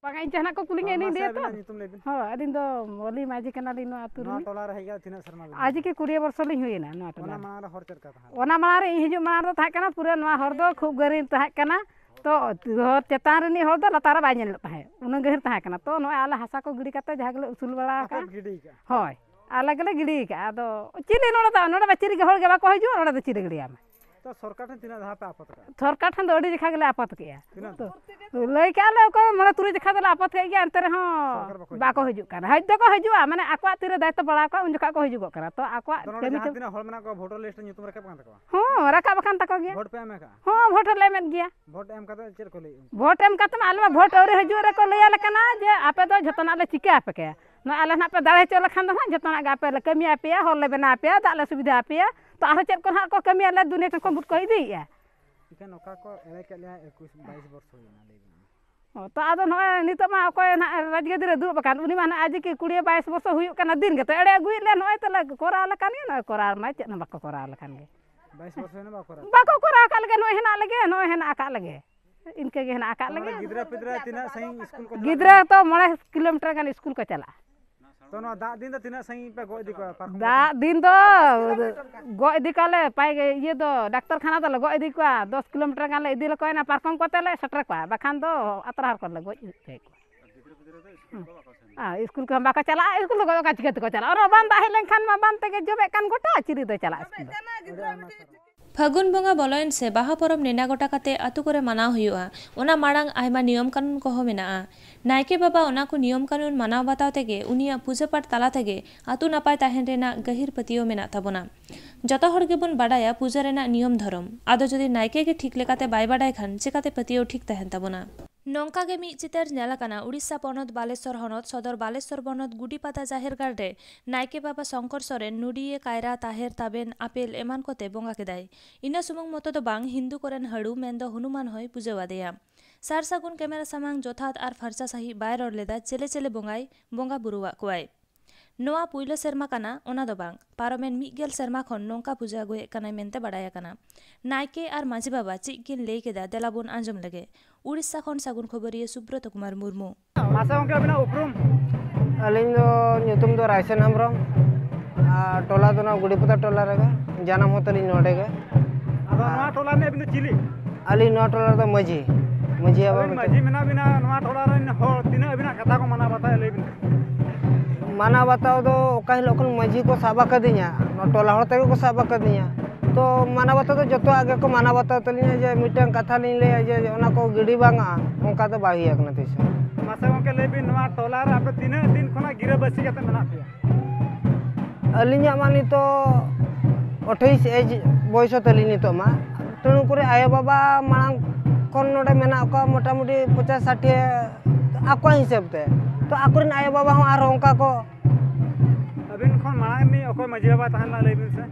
ᱵᱟᱝ, ᱤᱧ ᱡᱟᱦᱟᱱᱟᱜ ᱠᱚ ᱠᱩᱞᱤᱧᱟ, ᱦᱚᱸ, ᱤᱧᱤᱧ ᱢᱟᱥᱮ ᱞᱟᱹᱭᱟ ᱛᱚ᱾ ᱟᱹᱵᱤᱱᱟᱜ ᱧᱩᱛᱩᱢ ᱞᱟᱹᱭ ᱵᱤᱱ᱾ ᱦᱚᱸ, ᱟᱹᱞᱤᱧ ᱫᱚ ᱢᱚᱞᱤ ᱢᱟᱹᱡᱷᱤ ᱠᱟᱱᱟᱞᱤᱧ ᱱᱚᱣᱟ ᱟᱹᱛᱩ ᱱᱚᱣᱟ ᱨᱤᱱᱤᱡ᱾ ᱴᱚᱞᱟ ᱨᱮ ᱦᱮᱡ ᱠᱟᱛᱮ ᱛᱤᱱᱟᱹᱜ ᱥᱮᱨᱢᱟ ᱵᱤᱱ ᱟᱡ ᱦᱩᱭᱱᱟ? ᱜᱮ ᱠᱩᱲᱤ ᱵᱚᱨᱥᱚ ᱞᱤᱧ ᱦᱩᱭᱮᱱᱟ ᱱᱚᱣᱟ ᱴᱚᱞᱟ ᱚᱱᱟ ᱨᱮ᱾ ᱢᱟᱲᱟᱝ ᱨᱮ ᱦᱚᱨ ᱪᱮᱫ ᱞᱮᱠᱟ ᱛᱟᱦᱮᱸ ᱞᱮᱱᱟ? ᱚᱱᱟ ᱢᱟᱲᱟᱝ ᱨᱮ ᱤᱧ ᱦᱤᱡᱩᱜ ᱢᱟᱲᱟᱝ ᱨᱮ ᱛᱟᱦᱮᱸ ᱠᱟᱱᱟ ᱯᱩᱨᱟᱹ ᱱᱚᱣᱟ ᱦᱚᱨ ᱫᱚ ᱠᱷᱩᱵ ᱜᱟᱹᱨᱤᱱ ᱛᱟᱦᱮᱸ ᱠᱟᱱᱟ, ᱛᱚ ᱦᱚᱨ ᱪᱮᱛᱟᱱ ᱨᱤᱱᱤᱡ ᱦᱚᱲ ᱫᱚ ᱞᱟᱛᱟᱨ ᱨᱮ ᱵᱟᱭ ᱧᱮᱞᱚᱜ ᱛᱟᱦᱮᱸᱫ, ᱩᱱᱟᱹᱜ ᱜᱟᱹᱦᱤᱨ ᱛᱟᱦᱮᱸ ᱠᱟᱱᱟ᱾ ᱛᱚ ᱱᱚᱜᱼᱚᱭ ᱟᱞᱮ ᱦᱟᱥᱟ ᱠᱚ ᱜᱤᱰᱤ ᱠᱟᱛᱮ ᱡᱟᱦᱟᱸ ᱜᱮᱞᱮ ᱩᱥᱩᱞ ᱵᱟᱲᱟ ᱟᱯᱮ ᱟᱠᱟᱱ᱾ ᱯᱮ ᱜᱤᱰᱤ ᱠᱟᱜᱼᱟ? ᱦᱳᱭ, ᱟᱞᱮ ᱜᱮᱞᱮ ᱜᱤᱰᱤ ᱠᱟᱜᱼᱟ᱾ ᱟᱫᱚ ᱪᱤᱞᱤ ᱱᱚᱰᱮ ᱫᱚ, ᱱᱚᱰᱮ ᱢᱟ ᱪᱤᱞᱤ ᱜᱮ ᱦᱚᱲ ᱜᱮ ᱵᱟᱠᱚ ᱦᱤᱡᱩᱜᱼᱟ, ᱱᱚᱰᱮ ᱫᱚ ᱪᱤᱞᱤ ᱜᱤᱰᱤᱭᱟᱢᱟ? ᱥᱚᱨᱠᱟᱨ ᱴᱷᱮᱱ ᱛᱤᱱᱟᱹᱜ ᱫᱷᱟᱣ ᱯᱮ ᱟᱯᱚᱛ ᱠᱟᱜᱼᱟ? ᱥᱚᱨᱠᱟᱨ ᱴᱷᱮᱱ ᱫᱚ ᱟᱹᱰᱤ ᱡᱮᱠᱷᱟ ᱜᱮᱞᱮ ᱟᱯᱚᱛ ᱠᱮᱜᱼᱟ᱾ ᱛᱤᱱᱟᱹᱜ ᱫᱷᱟᱣ? ᱞᱟᱹᱭ ᱠᱮᱜᱼᱟ ᱞᱮ ᱚᱠᱚᱭ ᱢᱚᱬᱮ ᱛᱩᱨᱩᱭ ᱡᱮᱠᱷᱟ ᱫᱚᱞᱮ ᱟᱯᱚᱛ ᱠᱮᱫ ᱜᱮᱭᱟ, ᱮᱱᱛᱮ ᱨᱮᱦᱚᱸ ᱥᱚᱨᱠᱟᱨ ᱵᱟᱠᱚ ᱦᱤᱡᱩᱜᱼᱟ᱾ ᱵᱟᱠᱚ ᱦᱤᱡᱩᱜ ᱠᱟᱱᱟ᱾ ᱦᱮᱡ ᱫᱚᱠᱚ ᱦᱤᱡᱩᱜᱼᱟ, ᱢᱟᱱᱮ ᱟᱠᱚᱣᱟᱜ ᱛᱤᱨᱮ ᱫᱟᱭᱤᱛᱛᱚ ᱯᱟᱲᱟᱣ ᱠᱚᱜᱼᱟ, ᱩᱱ ᱡᱚᱠᱷᱚᱱ ᱠᱚ ᱦᱤᱡᱩᱜᱚᱜ ᱠᱟᱱᱟ᱾ ᱛᱚ ᱟᱠᱚᱣᱟᱜ ᱟᱫᱚ ᱱᱚᱰᱮ ᱠᱟᱹᱢᱤ ᱡᱟᱦᱟᱸ ᱠᱟᱹᱢᱤ ᱛᱤᱱᱟᱹᱜ ᱦᱚᱲ ᱢᱮᱱᱟᱜ ᱠᱚᱣᱟ, ᱵᱷᱳᱴᱟᱨ ᱞᱤᱥᱴ ᱨᱮ ᱧᱩᱛᱩᱢ ᱨᱟᱠᱟᱵ ᱠᱟᱱ ᱛᱟᱠᱚᱣᱟ? ᱦᱚᱸ, ᱨᱟᱠᱟᱵ ᱟᱠᱟᱱ ᱛᱟᱠᱚ ᱜᱮᱭᱟ᱾ ᱵᱷᱳᱴ ᱯᱮ ᱮᱢ ᱟᱠᱟᱫᱼᱟ? ᱦᱚᱸ, ᱵᱷᱳᱴ ᱞᱮ ᱮᱢᱮᱫ ᱜᱮᱭᱟ᱾ ᱵᱷᱳᱴ ᱮᱢ ᱠᱟᱛᱮ ᱪᱮᱫ ᱠᱚ ᱞᱟᱹᱭᱮᱫ ᱩᱱᱠᱩ? ᱵᱷᱳᱴ ᱮᱢ ᱠᱟᱛᱮ ᱢᱟ ᱟᱞᱮ ᱢᱟ ᱵᱷᱳᱴ ᱟᱹᱣᱨᱤ ᱦᱤᱡᱩᱜ ᱨᱮᱠᱚ ᱞᱟᱹᱭ ᱟᱞᱮ ᱠᱟᱱᱟ ᱡᱮ ᱟᱯᱮ ᱫᱚ ᱡᱷᱚᱛᱚᱱᱟᱜ ᱞᱮ ᱪᱤᱠᱟᱹ ᱟᱯᱮ ᱠᱮᱭᱟ᱾ ᱱᱚᱣᱟ ᱟᱞᱮ ᱱᱟᱦᱟᱜ ᱯᱮ ᱫᱟᱲᱮ ᱦᱚᱪᱚ ᱞᱮᱠᱷᱟᱱ ᱫᱚ ᱱᱟᱦᱟᱜ ᱡᱷᱚᱛᱚᱱᱟᱜ ᱜᱮ ᱟᱯᱮ ᱞᱮ ᱠᱟᱹᱢᱤ ᱟᱯᱮᱭᱟ, ᱦᱚᱨ ᱞᱮ ᱵᱮᱱᱟᱣ ᱟᱯᱮᱭᱟ, ᱫᱟᱜ ᱞᱮ ᱥᱩᱵᱤᱫᱷᱟ ᱟᱯᱮᱭᱟ᱾ ᱛᱚ ᱟᱨᱦᱚᱸ ᱪᱮᱫ ᱠᱚ ᱱᱟᱦᱟᱜ ᱠᱚ ᱠᱟᱹᱢᱤᱭᱟ, ᱟᱞᱮ ᱫᱩᱱᱤᱭᱟᱹ ᱠᱷᱚᱱ ᱠᱚ ᱵᱷᱳᱴ ᱠᱚ ᱤᱫᱤᱭᱮᱫᱼᱟ᱾ ᱮᱱᱠᱷᱟᱱ ᱚᱠᱟ ᱠᱚ ᱮᱲᱮ ᱠᱮᱫ ᱞᱮᱭᱟ, ᱮᱠᱩᱥ ᱵᱟᱭᱤᱥ ᱵᱚᱨᱥᱚ ᱦᱩᱭᱱᱟ, ᱞᱟᱹᱭ ᱵᱤᱱ᱾ ᱚ, ᱛᱚ ᱟᱫᱚ ᱱᱚᱜᱼᱚᱭ ᱱᱤᱛᱚᱜ ᱢᱟ ᱚᱠᱚᱭ ᱱᱟᱦᱟᱜ ᱨᱟᱡᱽᱜᱟᱹᱫᱤ ᱨᱮ ᱫᱩᱲᱩᱵ ᱟᱠᱟᱱ, ᱩᱱᱤ ᱢᱟ ᱱᱟᱦᱟᱜ ᱟᱡ ᱜᱮ ᱠᱩᱲᱤ ᱵᱟᱭᱤᱥ ᱵᱚᱨᱥᱚ ᱦᱩᱭᱩᱜ ᱠᱟᱱᱟ, ᱫᱤᱱ ᱜᱮᱛᱚ ᱮᱲᱮ ᱟᱹᱜᱩᱭᱮᱫ ᱞᱮᱭᱟ᱾ ᱱᱚᱜᱼᱚᱭ ᱛᱚᱞᱮ ᱠᱚᱨᱟᱣ ᱞᱮᱠᱟᱱ ᱜᱮ, ᱱᱚᱜᱼᱚᱭ ᱠᱚᱨᱟᱣ ᱢᱟ ᱪᱮᱫ ᱦᱚᱸ ᱵᱟᱠᱚ ᱠᱚᱨᱟᱣ ᱞᱮᱠᱟᱱ ᱜᱮ᱾ ᱵᱟᱭᱤᱥ ᱵᱚᱨᱥᱚ ᱦᱩᱭᱱᱟ, ᱵᱟᱠᱚ ᱠᱚᱨᱟᱣ? ᱵᱟᱠᱚ ᱠᱚᱨᱟᱣ ᱟᱠᱟᱫ ᱞᱮᱜᱮ, ᱱᱚᱜᱼᱚᱭ ᱦᱮᱱᱟᱜ ᱞᱮᱜᱮ, ᱱᱚᱜᱼᱚᱭ ᱦᱮᱱᱟᱜ ᱟᱠᱟᱫ ᱞᱮᱜᱮ᱾ ᱤᱱᱠᱟᱹ ᱜᱮ ᱦᱮᱱᱟᱜ ᱟᱠᱟᱫ ᱞᱮᱜᱮ᱾ ᱜᱤᱫᱽᱨᱟᱹ ᱯᱤᱫᱽᱨᱟᱹ ᱛᱤᱱᱟᱹᱜ ᱥᱟᱺᱜᱤᱧ ᱥᱠᱩᱞ ᱠᱚ ᱪᱟᱞᱟᱜ ᱜᱤᱫᱽᱨᱟᱹ ᱠᱟᱱᱟ? ᱛᱚ ᱢᱚᱬᱮ ᱠᱤᱞᱳᱢᱤᱴᱟᱨ ᱜᱟᱱ ᱥᱠᱩᱞ ᱠᱚ ᱪᱟᱞᱟᱜᱼᱟ᱾ ᱛᱚ ᱱᱚᱣᱟ ᱫᱟᱜ ᱫᱤᱱ ᱫᱚ ᱛᱤᱱᱟᱹᱜ ᱥᱟᱺᱜᱤᱧ ᱯᱮ ᱜᱚᱜ ᱤᱫᱤ ᱠᱚᱣᱟ ᱯᱟᱨᱠᱚᱢ ᱠᱚ? ᱫᱟᱜ ᱫᱤᱱ ᱫᱚ ᱜᱚᱜ ᱤᱫᱤ ᱠᱚᱣᱟᱞᱮ ᱯᱟᱭ ᱜᱮ, ᱤᱭᱟᱹ ᱫᱚ ᱰᱟᱠᱛᱚᱨ ᱠᱷᱟᱱᱟ ᱫᱚᱞᱮ ᱜᱚᱜ ᱤᱫᱤ ᱠᱚᱣᱟ, ᱫᱚᱥ ᱠᱤᱞᱳᱢᱤᱴᱟᱨ ᱜᱟᱱ ᱞᱮ ᱤᱫᱤ ᱞᱮᱠᱚ ᱠᱷᱟᱱ ᱯᱟᱨᱠᱚᱢ ᱠᱚᱛᱮ ᱞᱮ ᱥᱮᱴᱮᱨ ᱠᱚᱣᱟ, ᱵᱟᱠᱷᱟᱱ ᱫᱚ ᱟᱛᱨᱟ ᱦᱚᱨ ᱠᱚᱨᱮ ᱞᱮ ᱜᱚᱡ ᱦᱚᱪᱚᱭᱮᱫ ᱠᱚᱣᱟ᱾ ᱟᱨ ᱥᱠᱩᱞ ᱠᱚᱦᱚᱸ ᱵᱟᱠᱚ ᱪᱟᱞᱟᱜᱼᱟ, ᱥᱠᱩᱞ ᱫᱚ ᱜᱚᱜ ᱪᱤᱠᱟᱹ ᱛᱮᱠᱚ ᱪᱟᱞᱟᱜᱼᱟ? ᱟᱨ ᱵᱟᱱ ᱫᱟᱜ ᱦᱮᱡ ᱞᱮᱱᱠᱷᱟᱱ ᱢᱟ ᱵᱟᱱ ᱛᱮᱜᱮ ᱡᱚᱵᱮᱜ ᱠᱟᱱ ᱜᱚᱴᱟ, ᱪᱤᱞᱤ ᱫᱚᱭ ᱪᱟᱞᱟᱜᱼᱟ ᱥᱠᱩᱞ ᱫᱚ? ᱯᱷᱟᱹᱜᱩᱱ ᱵᱚᱸᱜᱟ ᱵᱚᱞᱚᱭᱮᱱ ᱥᱮ ᱵᱟᱦᱟ ᱯᱚᱨᱚᱵᱽ ᱱᱮᱰᱟ ᱜᱚᱴᱟ ᱠᱟᱛᱮ ᱟᱛᱳ ᱠᱚᱨᱮ ᱢᱟᱱᱟᱣ ᱦᱩᱭᱩᱜᱼᱟ᱾ ᱚᱱᱟ ᱢᱟᱲᱟᱝ ᱟᱭᱢᱟ ᱱᱤᱭᱚᱢ ᱠᱟᱹᱱᱩᱱ ᱠᱚᱦᱚᱸ ᱢᱮᱱᱟᱜᱼᱟ᱾ ᱱᱟᱭᱠᱮ ᱵᱟᱵᱟ ᱚᱱᱟ ᱠᱚ ᱱᱤᱭᱚᱢ ᱠᱟᱹᱱᱩᱱ ᱢᱟᱱᱟᱣ ᱵᱟᱛᱟᱣ ᱛᱮᱜᱮ ᱩᱱᱤᱭᱟᱜ ᱯᱩᱡᱟᱹ ᱯᱟᱴ ᱛᱟᱞᱟ ᱛᱮᱜᱮ ᱟᱛᱳ ᱱᱟᱯᱟᱭ ᱛᱟᱦᱮᱱ ᱨᱮᱱᱟᱜ ᱜᱟᱹᱦᱤᱨ ᱯᱟᱹᱛᱭᱟᱹᱣ ᱢᱮᱱᱟᱜ ᱛᱟᱵᱚᱱᱟ᱾ ᱡᱚᱛᱚ ᱦᱚᱲ ᱜᱮᱵᱚᱱ ᱵᱟᱰᱟᱭᱟ ᱯᱩᱡᱟᱹ ᱨᱮᱱᱟᱜ ᱱᱤᱭᱚᱢ ᱫᱷᱚᱨᱚᱢ᱾ ᱟᱫᱚ ᱡᱩᱫᱤ ᱱᱟᱭᱠᱮ ᱜᱮ ᱴᱷᱤᱠ ᱞᱮᱠᱟᱛᱮ ᱵᱟᱭ ᱵᱟᱰᱟᱭ ᱠᱷᱟᱱ ᱪᱤᱠᱟᱛᱮ ᱯᱟᱹᱛᱭᱟᱹᱣ ᱴᱷᱤᱠ ᱛᱟᱦᱮᱱ ᱛᱟᱵᱚᱱᱟ? ᱱᱚᱝᱠᱟ ᱜᱮ ᱢᱤᱫ ᱪᱤᱛᱟᱹᱨ ᱧᱮᱞ ᱟᱠᱟᱱᱟ ᱩᱲᱤᱥᱥᱟ ᱯᱚᱱᱚᱛ ᱵᱟᱞᱮᱥᱚᱨ ᱦᱚᱱᱚᱛ ᱥᱚᱫᱚᱨ ᱵᱟᱞᱮᱥᱚᱨ ᱵᱚᱱᱚᱛ ᱜᱩᱰᱤᱯᱟᱫᱟ ᱡᱟᱦᱮᱨ ᱜᱟᱲ ᱨᱮ᱾ ᱱᱟᱭᱠᱮ ᱵᱟᱵᱟ ᱥᱚᱝᱠᱚᱨ ᱥᱚᱨᱮᱱ ᱱᱩᱰᱤᱭᱟᱹ, ᱠᱟᱭᱨᱟ, ᱛᱟᱦᱮᱨ, ᱛᱟᱵᱮᱱ, ᱟᱯᱮᱞ ᱮᱢᱟᱱ ᱠᱚᱛᱮ ᱵᱚᱸᱜᱟ ᱠᱮᱫᱟᱭ᱾ ᱤᱱᱟᱹ ᱥᱩᱢᱩᱝ ᱢᱚᱛᱚ ᱫᱚ ᱵᱟᱝ, ᱦᱤᱱᱫᱩ ᱠᱚᱨᱮᱱ ᱦᱟᱹᱲᱩ ᱢᱮᱱᱫᱚ ᱦᱚᱱᱩᱢᱟᱱ ᱦᱚᱸᱭ ᱯᱩᱡᱟᱹᱣ ᱟᱫᱮᱭᱟ᱾ ᱥᱟᱨ ᱥᱟᱹᱜᱩᱱ ᱠᱮᱢᱮᱨᱟ ᱥᱟᱢᱟᱝ ᱡᱚᱛᱷᱟᱛ ᱟᱨ ᱯᱷᱟᱨᱪᱟ ᱥᱟᱺᱦᱤᱡ ᱵᱟᱭ ᱨᱚᱲ ᱞᱮᱫᱟ ᱪᱮᱞᱮ ᱪᱮᱞᱮ ᱵᱚᱸᱜᱟᱭ ᱵᱚᱸᱜᱟ ᱵᱩᱨᱩᱣᱟᱜ ᱠᱚᱣᱟᱭ᱾ ᱱᱚᱣᱟ ᱯᱩᱭᱞᱩ ᱥᱮᱨᱢᱟ ᱠᱟᱱᱟ, ᱚᱱᱟ ᱫᱚ ᱵᱟᱝ, ᱯᱟᱨᱚᱢᱮᱱ ᱢᱤᱫ ᱜᱮᱞ ᱥᱮᱨᱢᱟ ᱠᱷᱚᱱ ᱱᱚᱝᱠᱟ ᱯᱩᱡᱟᱹ ᱟᱹᱜᱩᱭᱮᱫ ᱠᱟᱱᱟᱭ ᱢᱮᱱᱛᱮ ᱵᱟᱰᱟᱭ ᱟᱠᱟᱱᱟ᱾ ᱱᱟᱭᱠᱮ ᱟᱨ ᱢᱟᱹᱡᱷᱤ ᱵᱟᱵᱟ ᱪᱮᱫ ᱠᱤᱱ ᱞᱟᱹᱭ ᱠᱮᱫᱟ, ᱫᱮᱞᱟ ᱵᱚᱱ ᱟᱸᱡᱚᱢ ᱞᱮᱜᱮ᱾ ᱩᱲᱤᱥᱥᱟ ᱠᱷᱚᱱ ᱥᱟᱹᱜᱩᱱ ᱠᱷᱚᱵᱚᱨᱤᱭᱟᱹ ᱥᱩᱵᱨᱚᱛ ᱠᱩᱢᱟᱨ ᱢᱩᱨᱢᱩ᱾ ᱢᱟᱥᱮ ᱜᱚᱢᱠᱮ, ᱟᱹᱵᱤᱱᱟᱜ ᱩᱯᱨᱩᱢ? ᱟᱹᱞᱤᱧ ᱫᱚ ᱧᱩᱛᱩᱢ ᱫᱚ ᱨᱟᱭᱥᱮᱱ ᱦᱮᱢᱵᱨᱚᱢ, ᱟᱨ ᱴᱚᱞᱟ ᱫᱚ ᱱᱚᱣᱟ ᱜᱩᱰᱤᱯᱚᱫᱟ ᱴᱚᱞᱟ ᱨᱮᱜᱮ, ᱡᱟᱱᱟᱢ ᱦᱚᱸ ᱛᱟᱹᱞᱤᱧ ᱱᱚᱰᱮ ᱜᱮ᱾ ᱟᱫᱚ ᱱᱚᱣᱟ ᱴᱚᱞᱟ ᱨᱤᱱᱤᱡ ᱟᱹᱵᱤᱱ ᱫᱚ ᱪᱤᱞᱤ? ᱟᱹᱞᱤᱧ ᱱᱚᱣᱟ ᱴᱚᱞᱟ ᱨᱮᱫᱚ ᱢᱟᱹᱡᱷᱤ, ᱢᱟᱹᱡᱷᱤ ᱵᱟᱵᱟ ᱟᱹᱵᱤᱱ ᱢᱮᱱᱛᱮ᱾ ᱢᱟᱹᱡᱷᱤ ᱢᱮᱱᱟᱜ ᱵᱤᱱᱟ, ᱱᱚᱣᱟ ᱴᱚᱞᱟ ᱨᱮᱱ ᱦᱚᱲ ᱛᱤᱱᱟᱹᱜ ᱟᱹᱵᱤᱱᱟᱜ ᱠᱟᱛᱷᱟ ᱠᱚ ᱢᱟᱱᱟᱣ ᱵᱟᱛᱟᱣᱟ, ᱞᱟᱹᱭ ᱵᱤᱱ? ᱢᱟᱱᱟᱣ ᱵᱟᱛᱟᱣ ᱫᱚ ᱚᱠᱟ ᱦᱤᱞᱳᱜ ᱠᱷᱚᱱ ᱢᱟᱹᱡᱷᱤ ᱠᱚ ᱥᱟᱵ ᱟᱠᱟᱫᱤᱧᱟ, ᱱᱚᱣᱟ ᱴᱚᱞᱟ ᱦᱚᱲ ᱛᱮᱜᱮ ᱠᱚ ᱥᱟᱵ ᱟᱠᱟᱫᱤᱧᱟ᱾ ᱛᱚ ᱢᱟᱱᱟᱣ ᱵᱟᱛᱟᱣ ᱫᱚ ᱡᱚᱛᱚᱣᱟᱜ ᱜᱮᱠᱚ ᱢᱟᱱᱟᱣ ᱵᱟᱛᱟᱣ ᱛᱟᱹᱞᱤᱧᱟ, ᱡᱮ ᱢᱤᱫᱴᱟᱝ ᱠᱟᱛᱷᱟ ᱞᱤᱧ ᱞᱟᱹᱭᱟ ᱡᱮ ᱚᱱᱟ ᱠᱚ ᱜᱤᱰᱤ ᱵᱟᱝᱟ, ᱚᱱᱠᱟ ᱫᱚ ᱵᱟᱭ ᱦᱩᱭ ᱟᱠᱟᱱᱟ ᱛᱤᱥ ᱦᱚᱸ᱾ ᱢᱟᱥᱮ ᱜᱚᱢᱠᱮ, ᱞᱟᱹᱭ ᱵᱤᱱ, ᱱᱚᱣᱟ ᱴᱚᱞᱟ ᱨᱮ ᱟᱯᱮ ᱛᱤᱱᱟᱹᱜ ᱫᱤᱱ ᱠᱷᱚᱱᱟᱜ ᱜᱤᱨᱟᱹᱵᱟᱹᱥᱤ ᱠᱟᱛᱮ ᱢᱮᱱᱟᱜ ᱯᱮᱭᱟ? ᱟᱹᱞᱤᱧᱟᱜ ᱢᱟ ᱱᱤᱛᱚᱜ ᱟᱴᱷᱟᱭᱤᱥ ᱮᱡᱽ ᱵᱚᱭᱚᱥ ᱛᱟᱹᱞᱤᱧ ᱱᱤᱛᱚᱜ ᱢᱟ᱾ ᱛᱮᱱᱩ ᱠᱚᱨᱮ ᱟᱭᱳᱼᱵᱟᱵᱟ ᱢᱟᱲᱟᱝ ᱠᱷᱚᱱ ᱱᱚᱰᱮ ᱢᱮᱱᱟᱜ ᱠᱚᱣᱟ ᱢᱚᱴᱟᱢᱩᱴᱤ ᱯᱚᱪᱟᱥ ᱥᱟᱴᱷᱤ ᱟᱠᱚᱣᱟᱜ ᱦᱤᱥᱟᱹᱵ ᱛᱮ᱾ ᱛᱚ ᱟᱠᱚᱨᱮᱱ ᱟᱭᱳᱼᱵᱟᱵᱟ ᱦᱚᱸ ᱟᱨᱦᱚᱸ ᱚᱱᱠᱟ ᱠᱚ᱾ ᱟᱹᱵᱤᱱ ᱠᱷᱚᱱ ᱢᱟᱲᱟᱝ ᱨᱤᱱᱤᱡ ᱚᱠᱚᱭ ᱢᱟᱹᱡᱷᱤ ᱵᱟᱵᱟ ᱛᱟᱦᱮᱸ ᱞᱮᱱᱟ, ᱞᱟᱹᱭ ᱵᱤᱱ ᱥᱮ?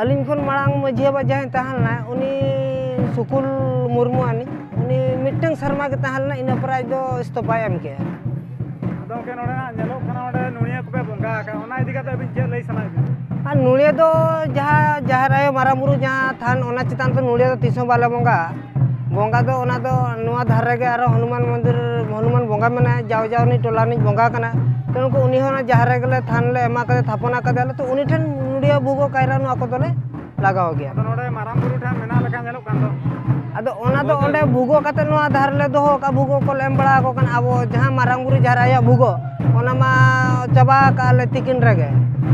ᱟᱹᱞᱤᱧ ᱠᱷᱚᱱ ᱢᱟᱲᱟᱝ ᱢᱟᱹᱡᱷᱤ ᱵᱟᱵᱟ ᱡᱟᱦᱟᱸᱭ ᱛᱟᱦᱮᱸ ᱞᱮᱱᱟᱭ, ᱩᱱᱤ ᱥᱩᱠᱩᱞ ᱢᱩᱨᱢᱩ ᱟᱹᱱᱤᱡ, ᱩᱱᱤ ᱢᱤᱫᱴᱟᱝ ᱥᱮᱨᱢᱟ ᱜᱮ ᱛᱟᱦᱮᱸ ᱞᱮᱱᱟ, ᱤᱱᱟᱹ ᱯᱚᱨᱮ ᱟᱡ ᱫᱚ ᱤᱥᱛᱚᱯᱷᱟᱭ ᱮᱢ ᱠᱮᱜᱼᱟ᱾ ᱟᱫᱚ ᱜᱚᱢᱠᱮ, ᱱᱚᱰᱮᱱᱟᱜ ᱧᱮᱞᱚᱜ ᱠᱟᱱᱟ, ᱚᱸᱰᱮ ᱱᱚᱲᱤᱭᱟᱹ ᱠᱚᱯᱮ ᱵᱚᱸᱜᱟ ᱟᱠᱟᱫ, ᱚᱱᱟ ᱤᱫᱤ ᱠᱟᱛᱮ ᱟᱹᱵᱤᱱ ᱪᱮᱫ ᱞᱟᱹᱭ ᱥᱟᱱᱟᱭᱮᱫ ᱵᱤᱱᱟ? ᱟᱨ ᱱᱚᱲᱤᱭᱟᱹ ᱫᱚ ᱡᱟᱦᱟᱸ ᱡᱟᱦᱮᱨ ᱟᱭᱳ ᱢᱟᱨᱟᱝ ᱵᱩᱨᱩ ᱡᱟᱦᱟᱸ ᱛᱷᱟᱱ, ᱚᱱᱟ ᱪᱮᱛᱟᱱ ᱫᱚ ᱱᱚᱲᱤᱭᱟᱹ ᱫᱚ ᱛᱤᱥ ᱦᱚᱸ ᱵᱟᱞᱮ ᱵᱚᱸᱜᱟᱜᱼᱟ᱾ ᱵᱚᱸᱜᱟ ᱫᱚ ᱚᱱᱟ ᱫᱚ ᱱᱚᱣᱟ ᱫᱷᱟᱨᱮ ᱜᱮ ᱟᱨᱚ ᱦᱚᱱᱩᱢᱟᱱ ᱢᱚᱱᱫᱤᱨ, ᱦᱚᱱᱩᱢᱟᱱ ᱵᱚᱸᱜᱟ ᱢᱮᱱᱟᱭᱟ, ᱡᱟᱣ ᱡᱟᱣ ᱩᱱᱤ ᱴᱚᱞᱟ ᱨᱤᱱᱤᱡ ᱵᱚᱸᱜᱟ ᱠᱟᱱᱟᱭ᱾ ᱛᱚ ᱩᱱᱠᱩ ᱩᱱᱤ ᱦᱚᱸ ᱚᱱᱟ ᱡᱟᱦᱮᱨ ᱨᱮᱜᱮ ᱞᱮ ᱛᱷᱟᱱ ᱞᱮ ᱮᱢᱟ ᱠᱟᱫᱮ, ᱛᱷᱟᱯᱚᱱ ᱟᱠᱟᱫᱮᱭᱟᱞᱮ᱾ ᱛᱚ ᱩᱱᱤ ᱴᱷᱮᱱ ᱱᱚᱲᱤᱭᱟᱹ ᱵᱷᱳᱜᱽ ᱠᱟᱭᱨᱟ ᱱᱚᱣᱟ ᱠᱚᱫᱚ ᱞᱮ ᱞᱟᱜᱟᱣ ᱜᱮᱭᱟ᱾ ᱟᱫᱚ ᱱᱚᱰᱮ ᱢᱟᱨᱟᱝ ᱵᱩᱨᱩ ᱴᱷᱮᱱ ᱢᱮᱱᱟᱜ ᱞᱮᱠᱟ ᱧᱮᱞᱚᱜ ᱠᱟᱱ ᱫᱚ᱾ ᱟᱫᱚ ᱚᱱᱟ ᱫᱚ ᱚᱸᱰᱮ ᱵᱷᱩᱜᱟᱹᱜ ᱠᱟᱛᱮ ᱱᱚᱣᱟ ᱫᱷᱟᱨᱮ ᱞᱮ ᱫᱚᱦᱚ ᱠᱟᱜᱼᱟ, ᱵᱷᱩᱜᱟᱹᱜ ᱠᱚᱞᱮ ᱮᱢ ᱵᱟᱲᱟ ᱟᱠᱚ ᱠᱟᱱᱟ᱾ ᱟᱵᱚ ᱡᱟᱦᱟᱸ ᱢᱟᱨᱟᱝ ᱵᱩᱨᱩ ᱡᱟᱦᱮᱨ ᱟᱭᱳᱣᱟᱜ ᱵᱷᱩᱜᱟᱹᱜ, ᱚᱱᱟ ᱢᱟ ᱪᱟᱵᱟ ᱟᱠᱟᱜᱼᱟ ᱞᱮ ᱛᱤᱠᱤᱱ ᱨᱮᱜᱮ᱾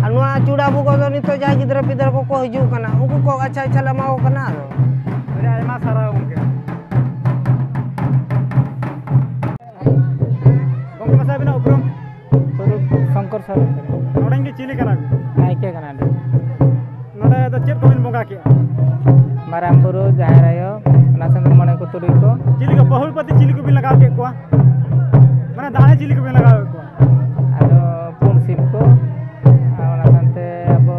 ᱟᱨ ᱱᱚᱣᱟ ᱪᱩᱲᱟ ᱵᱷᱩᱜᱟᱹᱜ ᱫᱚ ᱱᱤᱛᱚᱜ ᱡᱟᱦᱟᱸᱭ ᱜᱤᱫᱽᱨᱟᱹ ᱯᱤᱫᱽᱨᱟᱹ ᱠᱚᱠᱚ ᱦᱤᱡᱩᱜ ᱠᱟᱱᱟ, ᱩᱱᱠᱩ ᱠᱚ ᱟᱪᱪᱷᱟ ᱟᱪᱪᱷᱟ ᱞᱮ ᱮᱢᱟ ᱠᱚ ᱠᱟᱱᱟ᱾ ᱟᱫᱚ ᱟᱹᱰᱤ ᱟᱭᱢᱟ ᱥᱟᱨᱦᱟᱣ ᱜᱚᱢᱠᱮ᱾ ᱜᱚᱢᱠᱮ, ᱢᱟᱥᱮ ᱟᱹᱵᱤᱱᱟᱜ ᱩᱯᱨᱩᱢ? ᱥᱚᱝᱠᱚᱨ ᱥᱚᱨᱮᱱ ᱠᱟᱱᱟ᱾ ᱱᱚᱰᱮᱱ ᱜᱮ ᱪᱤᱞᱤ ᱠᱟᱱᱟ ᱵᱤᱱ? ᱱᱟᱭᱠᱮ ᱠᱟᱱᱟ ᱞᱤᱧ᱾ ᱱᱚᱰᱮ ᱫᱚ ᱪᱮᱫ ᱠᱚᱵᱤᱱ ᱵᱚᱸᱜᱟ ᱠᱮᱜᱼᱟ? ᱢᱟᱨᱟᱝ ᱵᱩᱨᱩ, ᱡᱟᱦᱮᱨ ᱟᱭᱳ, ᱚᱱᱟ ᱥᱟᱶᱛᱮ ᱢᱚᱬᱮ ᱠᱚ ᱛᱩᱨᱩᱭ ᱠᱚ᱾ ᱪᱤᱞᱤ ᱠᱚ ᱯᱟᱹᱦᱩᱲ ᱯᱟᱹᱛᱤ ᱪᱤᱞᱤ ᱠᱚᱵᱤᱱ ᱞᱟᱜᱟᱣ ᱠᱮᱫ ᱠᱚᱣᱟ? ᱢᱟᱱᱮ ᱫᱟᱲᱮ ᱪᱤᱞᱤ ᱠᱚᱵᱤᱱ ᱞᱟᱜᱟᱣ ᱠᱮᱫ ᱠᱚᱣᱟ? ᱟᱫᱚ ᱯᱩᱸᱰ ᱥᱤᱢ ᱠᱚ, ᱟᱨ ᱚᱱᱟ ᱥᱟᱶᱛᱮ ᱟᱵᱚ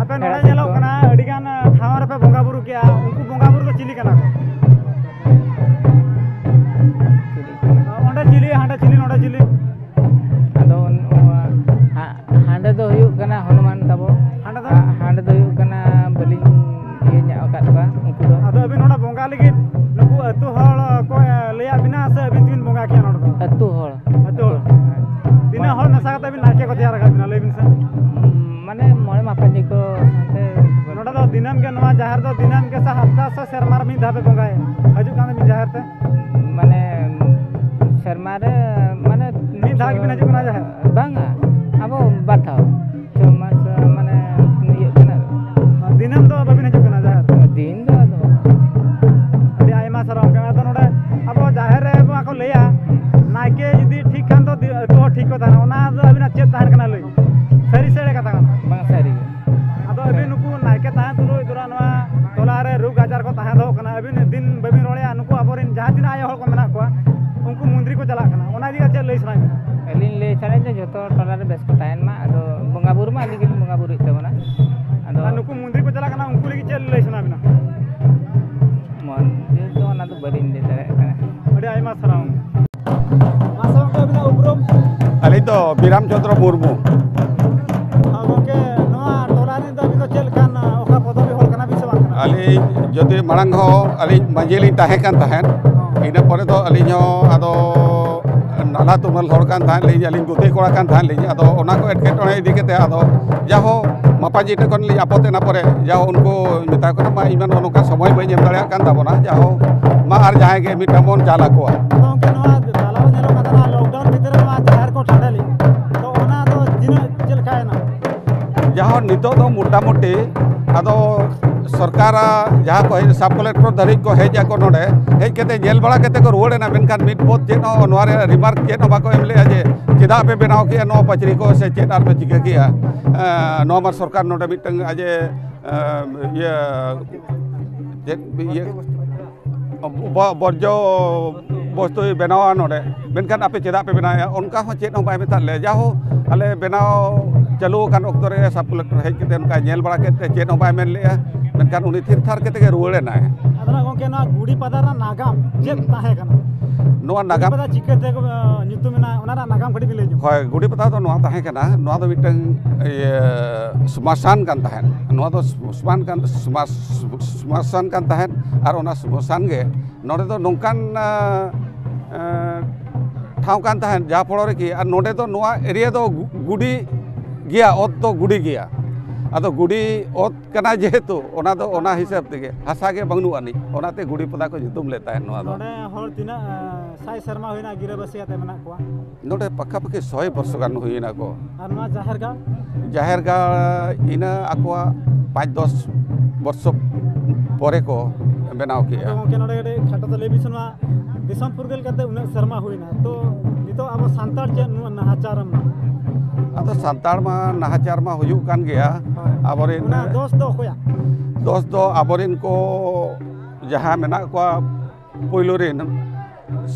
ᱟᱯᱮ ᱱᱚᱰᱮ ᱦᱮᱲᱟᱜ ᱥᱤᱢ ᱧᱮᱞᱚᱜ ᱠᱚ᱾ ᱠᱟᱱᱟ, ᱟᱹᱰᱤ ᱜᱟᱱ ᱴᱷᱟᱶ ᱨᱮᱯᱮ ᱵᱚᱸᱜᱟ ᱵᱩᱨᱩ ᱠᱮᱜᱼᱟ, ᱩᱱᱠᱩ ᱵᱚᱸᱜᱟ ᱵᱩᱨᱩ ᱫᱚ ᱪᱤᱞᱤ ᱠᱟᱱᱟ ᱠᱚ? ᱪᱤᱞᱤ ᱠᱟᱱᱟ? ᱚᱸᱰᱮ ᱪᱤᱞᱤ, ᱦᱟᱸᱰᱮ ᱪᱤᱞᱤ, ᱱᱚᱰᱮ ᱪᱤᱞᱤ? ᱟᱫᱚ ᱱᱚᱣᱟ ᱦᱟ-, ᱦᱟᱸᱰᱮ ᱫᱚ ᱦᱩᱭᱩᱜ ᱠᱟᱱᱟ ᱦᱚᱱᱩᱢᱟᱱ ᱛᱟᱵᱚ᱾ ᱦᱟᱸᱰᱮ ᱫᱚ? ᱟ-, ᱦᱟᱸᱰᱮ ᱫᱚ ᱦᱩᱭᱩᱜ ᱠᱟᱱᱟ, ᱵᱟᱹᱞᱤᱧ ᱤᱭᱟᱹ ᱧᱚᱜ ᱟᱠᱟᱫ ᱠᱚᱣᱟ ᱩᱱᱠᱩ ᱫᱚ᱾ ᱟᱫᱚ ᱟᱹᱵᱤᱱ ᱱᱚᱰᱮ ᱵᱚᱸᱜᱟ ᱞᱟᱹᱜᱤᱫ ᱱᱩᱠᱩ ᱟᱹᱛᱩ ᱦᱚᱲ ᱠᱚ, ᱮ, ᱞᱟᱹᱭᱟᱫ ᱵᱤᱱᱟ ᱥᱮ ᱟᱹᱵᱤᱱ ᱛᱮᱵᱤᱱ ᱵᱚᱸᱜᱟ ᱠᱮᱜᱼᱟ ᱱᱚᱰᱮ ᱫᱚ? ᱟᱹᱛᱩ ᱦᱚᱲ᱾ ᱟᱹᱛᱩ ᱦᱚᱲ᱾ ᱦᱮᱸ᱾ ᱛᱤᱱᱟᱹᱜ ᱦᱚᱲ ᱢᱮᱥᱟ ᱠᱟᱛᱮ ᱵᱤᱱ ᱱᱟᱭᱠᱮ ᱠᱚ ᱛᱮᱭᱟᱨ ᱟᱠᱟᱫ ᱵᱤᱱᱟ, ᱞᱟᱹᱭ ᱵᱤᱱ ᱥᱮ? ᱢᱟᱱᱮ ᱢᱚᱬᱮ ᱢᱟᱯᱟᱡᱤ ᱠᱚ ᱥᱟᱶᱛᱮ᱾ ᱱᱚᱰᱮ ᱫᱚ ᱫᱤᱱᱟᱹᱢ ᱜᱮ ᱱᱚᱣᱟ ᱡᱟᱦᱮᱨ ᱫᱚ ᱫᱤᱱᱟᱹᱢ ᱜᱮ ᱥᱮ ᱦᱟᱯᱛᱟ ᱥᱮ ᱥᱮᱨᱢᱟ ᱨᱮ ᱢᱤᱫ ᱫᱷᱟᱣ ᱯᱮ ᱵᱚᱸᱜᱟᱭᱟ? ᱦᱤᱡᱩᱜ ᱠᱟᱱ ᱫᱚ ᱢᱤᱫ ᱡᱟᱦᱮᱨ ᱛᱮ? ᱢᱟᱱᱮ ᱥᱮᱨᱢᱟ ᱨᱮ, ᱢᱟᱱᱮ ᱢᱤᱫ ᱫᱷᱟᱣ ᱜᱮᱵᱤᱱ ᱦᱤᱡᱩᱜ ᱠᱟᱱᱟ ᱡᱟᱦᱮᱨ? ᱵᱟᱝᱟ, ᱟᱵᱚ ᱵᱟᱨ ᱫᱷᱟᱣ᱾ ᱪᱷᱚ ᱢᱟᱥ, ᱢᱟᱱᱮ ᱤᱭᱟᱹᱜ ᱠᱟᱱᱟ᱾ ᱫᱤᱱᱟᱹᱢ ᱫᱚ ᱵᱤᱱ ᱦᱤᱡᱩᱜ ᱠᱟᱱᱟ ᱡᱟᱦᱮᱨ? ᱫᱤᱱ ᱫᱚ ᱟᱫᱚ ᱟᱹᱰᱤ ᱟᱭᱢᱟ ᱥᱟᱨᱦᱟᱣ ᱜᱚᱢᱠᱮ᱾ ᱟᱫᱚ ᱱᱚᱰᱮ ᱟᱵᱚ ᱡᱟᱦᱮᱨ ᱨᱮ ᱢᱟ ᱠᱚ ᱞᱟᱹᱭᱟ, ᱱᱟᱭᱠᱮ ᱡᱩᱫᱤ ᱴᱷᱤᱠ ᱠᱷᱟᱱ ᱫᱚ ᱫᱤ- ᱟᱹᱛᱩ ᱦᱚᱲ ᱴᱷᱤᱠ ᱠᱚ ᱛᱟᱦᱮᱱᱟ᱾ ᱚᱱᱟ ᱫᱚ ᱟᱹᱵᱤᱱᱟᱜ ᱪᱮᱫ ᱛᱟᱦᱮᱱ ᱠᱟᱱᱟ ᱞᱟᱹᱭ? ᱥᱟᱹᱨᱤ ᱥᱮ ᱮᱲᱮ ᱠᱟᱛᱷᱟ ᱠᱟᱱᱟ? ᱵᱟᱝ, ᱥᱟᱹᱨᱤ ᱜᱮ᱾ ᱟᱫᱚ ᱟᱹᱵᱤᱱ ᱱᱩᱠᱩ ᱱᱟᱭᱠᱮ ᱛᱟᱦᱮᱸ ᱛᱩᱞᱩᱡ ᱫᱚᱨᱟ ᱱᱚᱣᱟ ᱴᱚᱞᱟ ᱨᱮ ᱨᱳᱜᱽ ᱟᱡᱟᱨ ᱠᱚ ᱛᱟᱦᱮᱸ ᱫᱚᱦᱚ ᱠᱟᱱᱟ, ᱟᱹᱵᱤᱱ ᱫᱤᱱ ᱵᱟᱹᱵᱤᱱ ᱨᱚᱲᱮᱜᱼᱟ, ᱱᱩᱠᱩ ᱟᱵᱚᱨᱮᱱ ᱡᱟᱦᱟᱸ ᱛᱤᱱᱟᱹᱜ ᱟᱭᱳ ᱦᱚᱲ ᱠᱚ ᱢᱮᱱᱟᱜ ᱠᱚᱣᱟ, ᱩᱱᱠᱩ ᱢᱚᱱᱫᱤᱨ ᱠᱚ ᱪᱟᱞᱟᱜ ᱠᱟᱱᱟ, ᱚᱱᱟ ᱤᱫᱤ ᱠᱟᱛᱮ ᱪᱮᱫ ᱞᱟᱹᱭ ᱥᱟᱱᱟᱭᱮᱫ ᱵᱤᱱᱟ? ᱟᱹᱞᱤᱧ ᱞᱟᱹᱭ ᱥᱟᱱᱟᱭᱮᱫ ᱞᱤᱧᱟ ᱡᱷᱚᱛᱚ ᱴᱚᱞᱟ ᱨᱮ ᱵᱮᱥ ᱠᱚ ᱛᱟᱦᱮᱱ ᱢᱟ᱾ ᱟᱫᱚ ᱵᱚᱸᱜᱟ ᱵᱩᱨᱩ ᱢᱟ ᱟᱹᱞᱤᱧ ᱜᱮᱞᱤᱧ ᱵᱚᱸᱜᱟ ᱵᱩᱨᱩᱭᱮᱫ ᱛᱟᱵᱚᱱᱟ᱾ ᱟᱫᱚ ᱟᱨ ᱱᱩᱠᱩ ᱢᱚᱱᱫᱤᱨ ᱠᱚ ᱪᱟᱞᱟᱜ ᱠᱟᱱᱟ, ᱩᱱᱠᱩ ᱞᱟᱹᱜᱤᱫ ᱪᱮᱫ ᱞᱟᱹᱭ ᱥᱟᱱᱟ ᱵᱤᱱᱟ? ᱢᱚᱱᱫᱤᱨ ᱫᱚ ᱚᱱᱟ ᱫᱚ ᱵᱟᱹᱞᱤᱧ ᱞᱟᱹᱭ ᱫᱟᱲᱮᱭᱟᱜ ᱠᱟᱱᱟ᱾ ᱟᱹᱰᱤ ᱟᱭᱢᱟ ᱥᱟᱨᱦᱟᱣ᱾ ᱢᱟᱥᱮ ᱜᱚᱢᱠᱮ ᱟᱹᱵᱤᱱᱟᱜ ᱩᱯᱨᱩᱢ? ᱟᱹᱞᱤᱧ ᱫᱚ ᱵᱤᱨᱟᱢ ᱪᱚᱸᱫᱽᱨᱚ ᱢᱩᱨᱢᱩ᱾ ᱦᱚᱸ ᱜᱚᱢᱠᱮ, ᱱᱚᱣᱟ ᱴᱚᱞᱟ ᱨᱤᱱ ᱫᱚ ᱟᱹᱵᱤᱱ ᱫᱚ ᱪᱮᱫ ᱞᱮᱠᱟᱱ, ᱚᱠᱟ ᱯᱚᱫᱚᱵᱤ ᱦᱚᱲ ᱠᱟᱱᱟ ᱵᱤᱱ ᱥᱮ ᱵᱟᱝ ᱠᱟᱱᱟ? ᱟᱹᱞᱤᱧ ᱡᱩᱫᱤ ᱢᱟᱲᱟᱝ ᱦᱚᱸ ᱟᱹᱞᱤᱧ ᱢᱟᱹᱡᱷᱤ ᱞᱤᱧ ᱛᱟᱦᱮᱸ ᱠᱟᱱ ᱛᱟᱦᱮᱸᱫ, ᱤᱱᱟᱹ ᱯᱚᱨᱮ ᱫᱚ ᱟᱹᱞᱤᱧ ᱦᱚᱸ ᱟᱫᱚ ᱱᱟᱞᱦᱟ ᱛᱩᱢᱟᱹᱞ ᱦᱚᱲ ᱠᱟᱱ ᱛᱟᱦᱮᱸᱫ ᱞᱤᱧ, ᱟᱹᱞᱤᱧ ᱜᱩᱛᱤ ᱠᱚᱲᱟ ᱠᱟᱱ ᱛᱟᱦᱮᱸᱫ ᱞᱤᱧ᱾ ᱟᱫᱚ ᱚᱱᱟ ᱠᱚ ᱮᱴᱠᱮᱴᱚᱬᱮ ᱤᱫᱤ ᱠᱟᱛᱮ ᱟᱫᱚ ᱡᱟᱦᱳ ᱢᱟᱯᱟᱡᱤ ᱴᱷᱮᱱ ᱠᱷᱚᱱ ᱞᱤᱧ ᱟᱯᱚᱛ ᱮᱱᱟ ᱯᱚᱨᱮ, ᱡᱟᱦᱳ ᱩᱱᱠᱩ ᱢᱮᱛᱟ ᱠᱚ ᱠᱟᱱᱟ, "ᱢᱟ ᱤᱧ ᱢᱟ ᱱᱚᱜᱼᱚ ᱱᱚᱝᱠᱟ ᱥᱚᱢᱚᱭ ᱵᱟᱹᱧ ᱮᱢ ᱫᱟᱲᱮᱭᱟᱜ ᱠᱟᱱ ᱛᱟᱵᱚᱱᱟ, ᱡᱟᱦᱳ ᱢᱟ ᱟᱨ ᱡᱟᱦᱟᱸᱭ ᱜᱮ ᱢᱤᱫᱴᱟᱝ ᱵᱚᱱ ᱪᱟᱞ ᱟᱠᱚᱣᱟ᱾" ᱟᱫᱚ ᱜᱚᱢᱠᱮ, ᱱᱚᱣᱟ ᱛᱟᱞᱟᱨᱮ ᱧᱮᱞᱚᱜ ᱠᱟᱱ ᱛᱟᱦᱮᱱᱟ ᱞᱚᱠᱰᱟᱣᱩᱱ ᱵᱷᱤᱛᱤᱨ ᱨᱮ ᱱᱚᱣᱟ ᱡᱟᱦᱮᱨ ᱠᱚ ᱴᱟᱺᱰᱮ ᱞᱮᱫ, ᱛᱚ ᱚᱱᱟ ᱫᱚ ᱛᱤᱱᱟᱹᱜ ᱪᱮᱫ ᱞᱮᱠᱟᱭᱮᱱᱟ? ᱡᱟᱦᱳ ᱱᱤᱛᱚᱜ ᱫᱚ ᱢᱚᱴᱟᱢᱩᱴᱤ ᱟᱫᱚ ᱥᱚᱨᱠᱟᱨᱟᱜ ᱡᱟᱦᱟᱸ ᱠᱚ ᱦᱮᱡ, ᱥᱟᱵ ᱠᱚᱞᱮᱠᱴᱚᱨ ᱫᱷᱟᱹᱨᱤᱡ ᱠᱚ ᱦᱮᱡ ᱟᱠᱚ ᱱᱚᱰᱮ, ᱦᱮᱡ ᱠᱟᱛᱮ ᱧᱮᱞ ᱵᱟᱲᱟ ᱠᱟᱛᱮ ᱠᱚ ᱨᱩᱣᱟᱹᱲ ᱮᱱᱟ, ᱢᱮᱱᱠᱷᱟᱱ ᱢᱤᱫ ᱯᱚᱫ ᱪᱮᱫ ᱦᱚᱸ ᱱᱚᱣᱟ ᱨᱮ ᱨᱤᱢᱟᱨᱠ ᱪᱮᱫ ᱦᱚᱸ ᱵᱟᱠᱚ ᱮᱢ ᱞᱮᱜᱼᱟ ᱡᱮ ᱪᱮᱫᱟᱜ ᱯᱮ ᱵᱮᱱᱟᱣ ᱠᱮᱜᱼᱟ ᱱᱚᱣᱟ ᱯᱟᱹᱪᱨᱤ ᱠᱚ ᱥᱮ ᱪᱮᱫ ᱟᱨ ᱯᱮ ᱪᱤᱠᱟᱹ ᱠᱮᱜᱼᱟ᱾ ᱮᱸ, ᱱᱚᱣᱟ ᱢᱟ ᱥᱚᱨᱠᱟᱨ ᱱᱚᱰᱮ ᱢᱤᱫᱴᱟᱝ ᱟᱡ ᱮ, ᱮᱸ, ᱤᱭᱟᱹ ᱪᱮᱫ ᱤᱭᱟᱹ ᱵᱚ-, ᱵᱚᱨᱡᱚ ᱵᱚᱥᱛᱩᱭ ᱵᱮᱱᱟᱣᱟ ᱱᱚᱰᱮ, ᱢᱮᱱᱠᱷᱟᱱ ᱟᱯᱮ ᱪᱮᱫᱟᱜ ᱯᱮ ᱵᱮᱱᱟᱣᱮᱫᱼᱟ? ᱚᱱᱠᱟ ᱦᱚᱸ ᱪᱮᱫ ᱦᱚᱸ ᱵᱟᱭ ᱢᱮᱛᱟᱫ ᱞᱮᱭᱟ᱾ ᱡᱟᱦᱳ ᱟᱞᱮ ᱵᱮᱱᱟᱣ ᱪᱟᱹᱞᱩ ᱟᱠᱟᱱ ᱚᱠᱛᱚ ᱨᱮ ᱥᱟᱵ ᱠᱚᱞᱮᱠᱴᱚᱨ ᱦᱮᱡ ᱠᱟᱛᱮ ᱚᱱᱠᱟ ᱧᱮᱞ ᱵᱟᱲᱟ ᱠᱮᱫ ᱛᱮ ᱪᱮᱫ ᱦᱚᱸ ᱵᱟᱭ ᱢᱮᱱ ᱞᱮᱜᱼᱟ, ᱢᱮᱱᱠᱷᱟᱱ ᱩᱱᱤ ᱛᱷᱤᱨ ᱛᱷᱟᱨ ᱠᱟᱛᱮ ᱜᱮ ᱨᱩᱣᱟᱹᱲ ᱮᱱᱟᱭ᱾ ᱟᱫᱚ ᱱᱟᱜ ᱜᱚᱢᱠᱮ, ᱱᱚᱣᱟ ᱜᱩᱲᱤ ᱯᱟᱫᱟ ᱨᱮᱱᱟᱜ ᱱᱟᱜᱟᱢ ᱪᱮᱫ ᱛᱟᱦᱮᱸ ᱠᱟᱱᱟ? ᱱᱚᱣᱟ ᱜᱩᱲᱤ ᱱᱟᱜᱟᱢ ᱯᱟᱫᱟ ᱪᱤᱠᱟᱹᱛᱮ, ᱟᱸ, ᱧᱩᱛᱩᱢ ᱮᱱᱟ, ᱚᱱᱟ ᱨᱮᱱᱟᱜ ᱱᱟᱜᱟᱢ ᱠᱟᱹᱴᱤᱡ ᱵᱤᱱ ᱞᱟᱹᱭ ᱧᱚᱜ? ᱦᱳᱭ, ᱜᱩᱲᱤ ᱯᱟᱫᱟ ᱫᱚ ᱱᱚᱣᱟ ᱛᱟᱦᱮᱸ ᱠᱟᱱᱟ, ᱱᱚᱣᱟ ᱫᱚ ᱢᱤᱫᱴᱟᱝ ᱤᱭᱟᱹ ᱥᱢᱟᱥᱟᱱ ᱠᱟᱱ ᱛᱟᱦᱮᱸᱫ, ᱱᱚᱣᱟ ᱫᱚ ᱥᱢᱟᱥᱟᱱ ᱠᱟᱱ, ᱥᱢᱟᱥ-, ᱥᱢᱟᱥᱟᱱ ᱠᱟᱱ ᱛᱟᱦᱮᱸᱫ, ᱟᱨ ᱚᱱᱟ ᱥᱢᱟᱥᱟᱱ ᱜᱮ ᱱᱚᱰᱮ ᱫᱚ ᱱᱚᱝᱠᱟᱱ, ᱟᱸ, ᱟᱸ, ᱴᱷᱟᱶ ᱠᱟᱱ ᱛᱟᱦᱮᱸᱫ, ᱡᱟᱦᱟᱸ ᱯᱷᱚᱲᱚ ᱨᱮᱠᱤ, ᱟᱨ ᱱᱚᱰᱮ ᱫᱚ ᱱᱚᱣᱟ ᱮᱨᱤᱭᱟ ᱫᱚ ᱜᱩ-, ᱜᱩᱰᱤ ᱜᱮᱭᱟ, ᱚᱛ ᱫᱚ ᱜᱩᱰᱤ ᱜᱮᱭᱟ᱾ ᱟᱫᱚ ᱜᱩᱰᱤ ᱚᱛ ᱠᱟᱱᱟ ᱡᱮᱦᱮᱛᱩ, ᱚᱱᱟ ᱫᱚ ᱚᱱᱟ ᱦᱤᱥᱟᱹᱵ ᱛᱮᱜᱮ ᱦᱟᱥᱟ ᱜᱮ ᱵᱟᱹᱱᱩᱜ ᱟᱹᱱᱤᱡ, ᱚᱱᱟᱛᱮ ᱜᱩᱰᱤ ᱯᱟᱫᱟ ᱠᱚ ᱧᱩᱛᱩᱢ ᱞᱮᱫ ᱛᱟᱦᱮᱸᱫ ᱱᱚᱣᱟ ᱫᱚ᱾ ᱱᱚᱰᱮ ᱦᱚᱲ ᱛᱤᱱᱟᱹᱜ, ᱟᱸ, ᱥᱟᱭ ᱥᱮᱨᱢᱟ ᱦᱩᱭᱱᱟ ᱜᱤᱨᱟᱹᱵᱟᱹᱥᱤ ᱠᱟᱛᱮ ᱢᱮᱱᱟᱜ ᱠᱚᱣᱟ? ᱱᱚᱰᱮ ᱯᱟᱠᱟᱯᱟᱠᱤ ᱥᱚᱭ ᱵᱚᱨᱥᱚ ᱜᱟᱱ ᱦᱩᱭᱱᱟ ᱠᱚ᱾ ᱟᱨ ᱱᱚᱣᱟ ᱡᱟᱦᱮᱨ ᱜᱟᱲ? ᱡᱟᱦᱮᱨ ᱜᱟᱲ ᱤᱱᱟᱹ ᱟᱠᱚᱣᱟᱜ ᱯᱟᱸᱪ ᱫᱚᱥ ᱵᱚᱨᱥᱚ ᱯᱚᱨᱮ ᱠᱚ ᱵᱮᱱᱟᱣ ᱟᱫᱚ ᱠᱮᱜᱼᱟ᱾ ᱜᱚᱢᱠᱮ, ᱱᱚᱰᱮ ᱠᱟᱹᱴᱤᱡ ᱠᱷᱟᱴᱚ ᱛᱮ ᱞᱟᱹᱭ ᱵᱤᱱ ᱥᱮ, ᱱᱚᱣᱟ ᱫᱤᱥᱚᱢ ᱯᱷᱩᱨᱜᱟᱹᱞ ᱠᱟᱛᱮ ᱩᱱᱟᱹᱜ ᱥᱮᱨᱢᱟ ᱦᱩᱭᱱᱟ, ᱛᱚ ᱱᱤᱛᱚᱜ ᱟᱵᱚ ᱥᱟᱱᱛᱟᱲ ᱪᱮᱫ ᱱᱚᱣᱟ ᱱᱟᱦᱟᱪᱟᱨ ᱨᱮᱱᱟᱜ? ᱟᱫᱚ ᱥᱟᱱᱛᱟᱲ ᱢᱟ ᱱᱟᱦᱟᱪᱟᱨ ᱢᱟ ᱦᱩᱭᱩᱜ ᱠᱟᱱ ᱜᱮᱭᱟ᱾ ᱦᱳᱭ᱾ ᱟᱵᱚᱨᱮᱱ ᱚᱱᱟ ᱫᱚᱥ ᱫᱚ ᱚᱠᱚᱭᱟᱜ? ᱫᱚᱥ ᱫᱚ ᱟᱵᱚᱨᱮᱱ ᱠᱚ ᱡᱟᱦᱟᱸ ᱢᱮᱱᱟᱜ ᱠᱚᱣᱟ, ᱯᱳᱭᱞᱳ ᱨᱮᱱ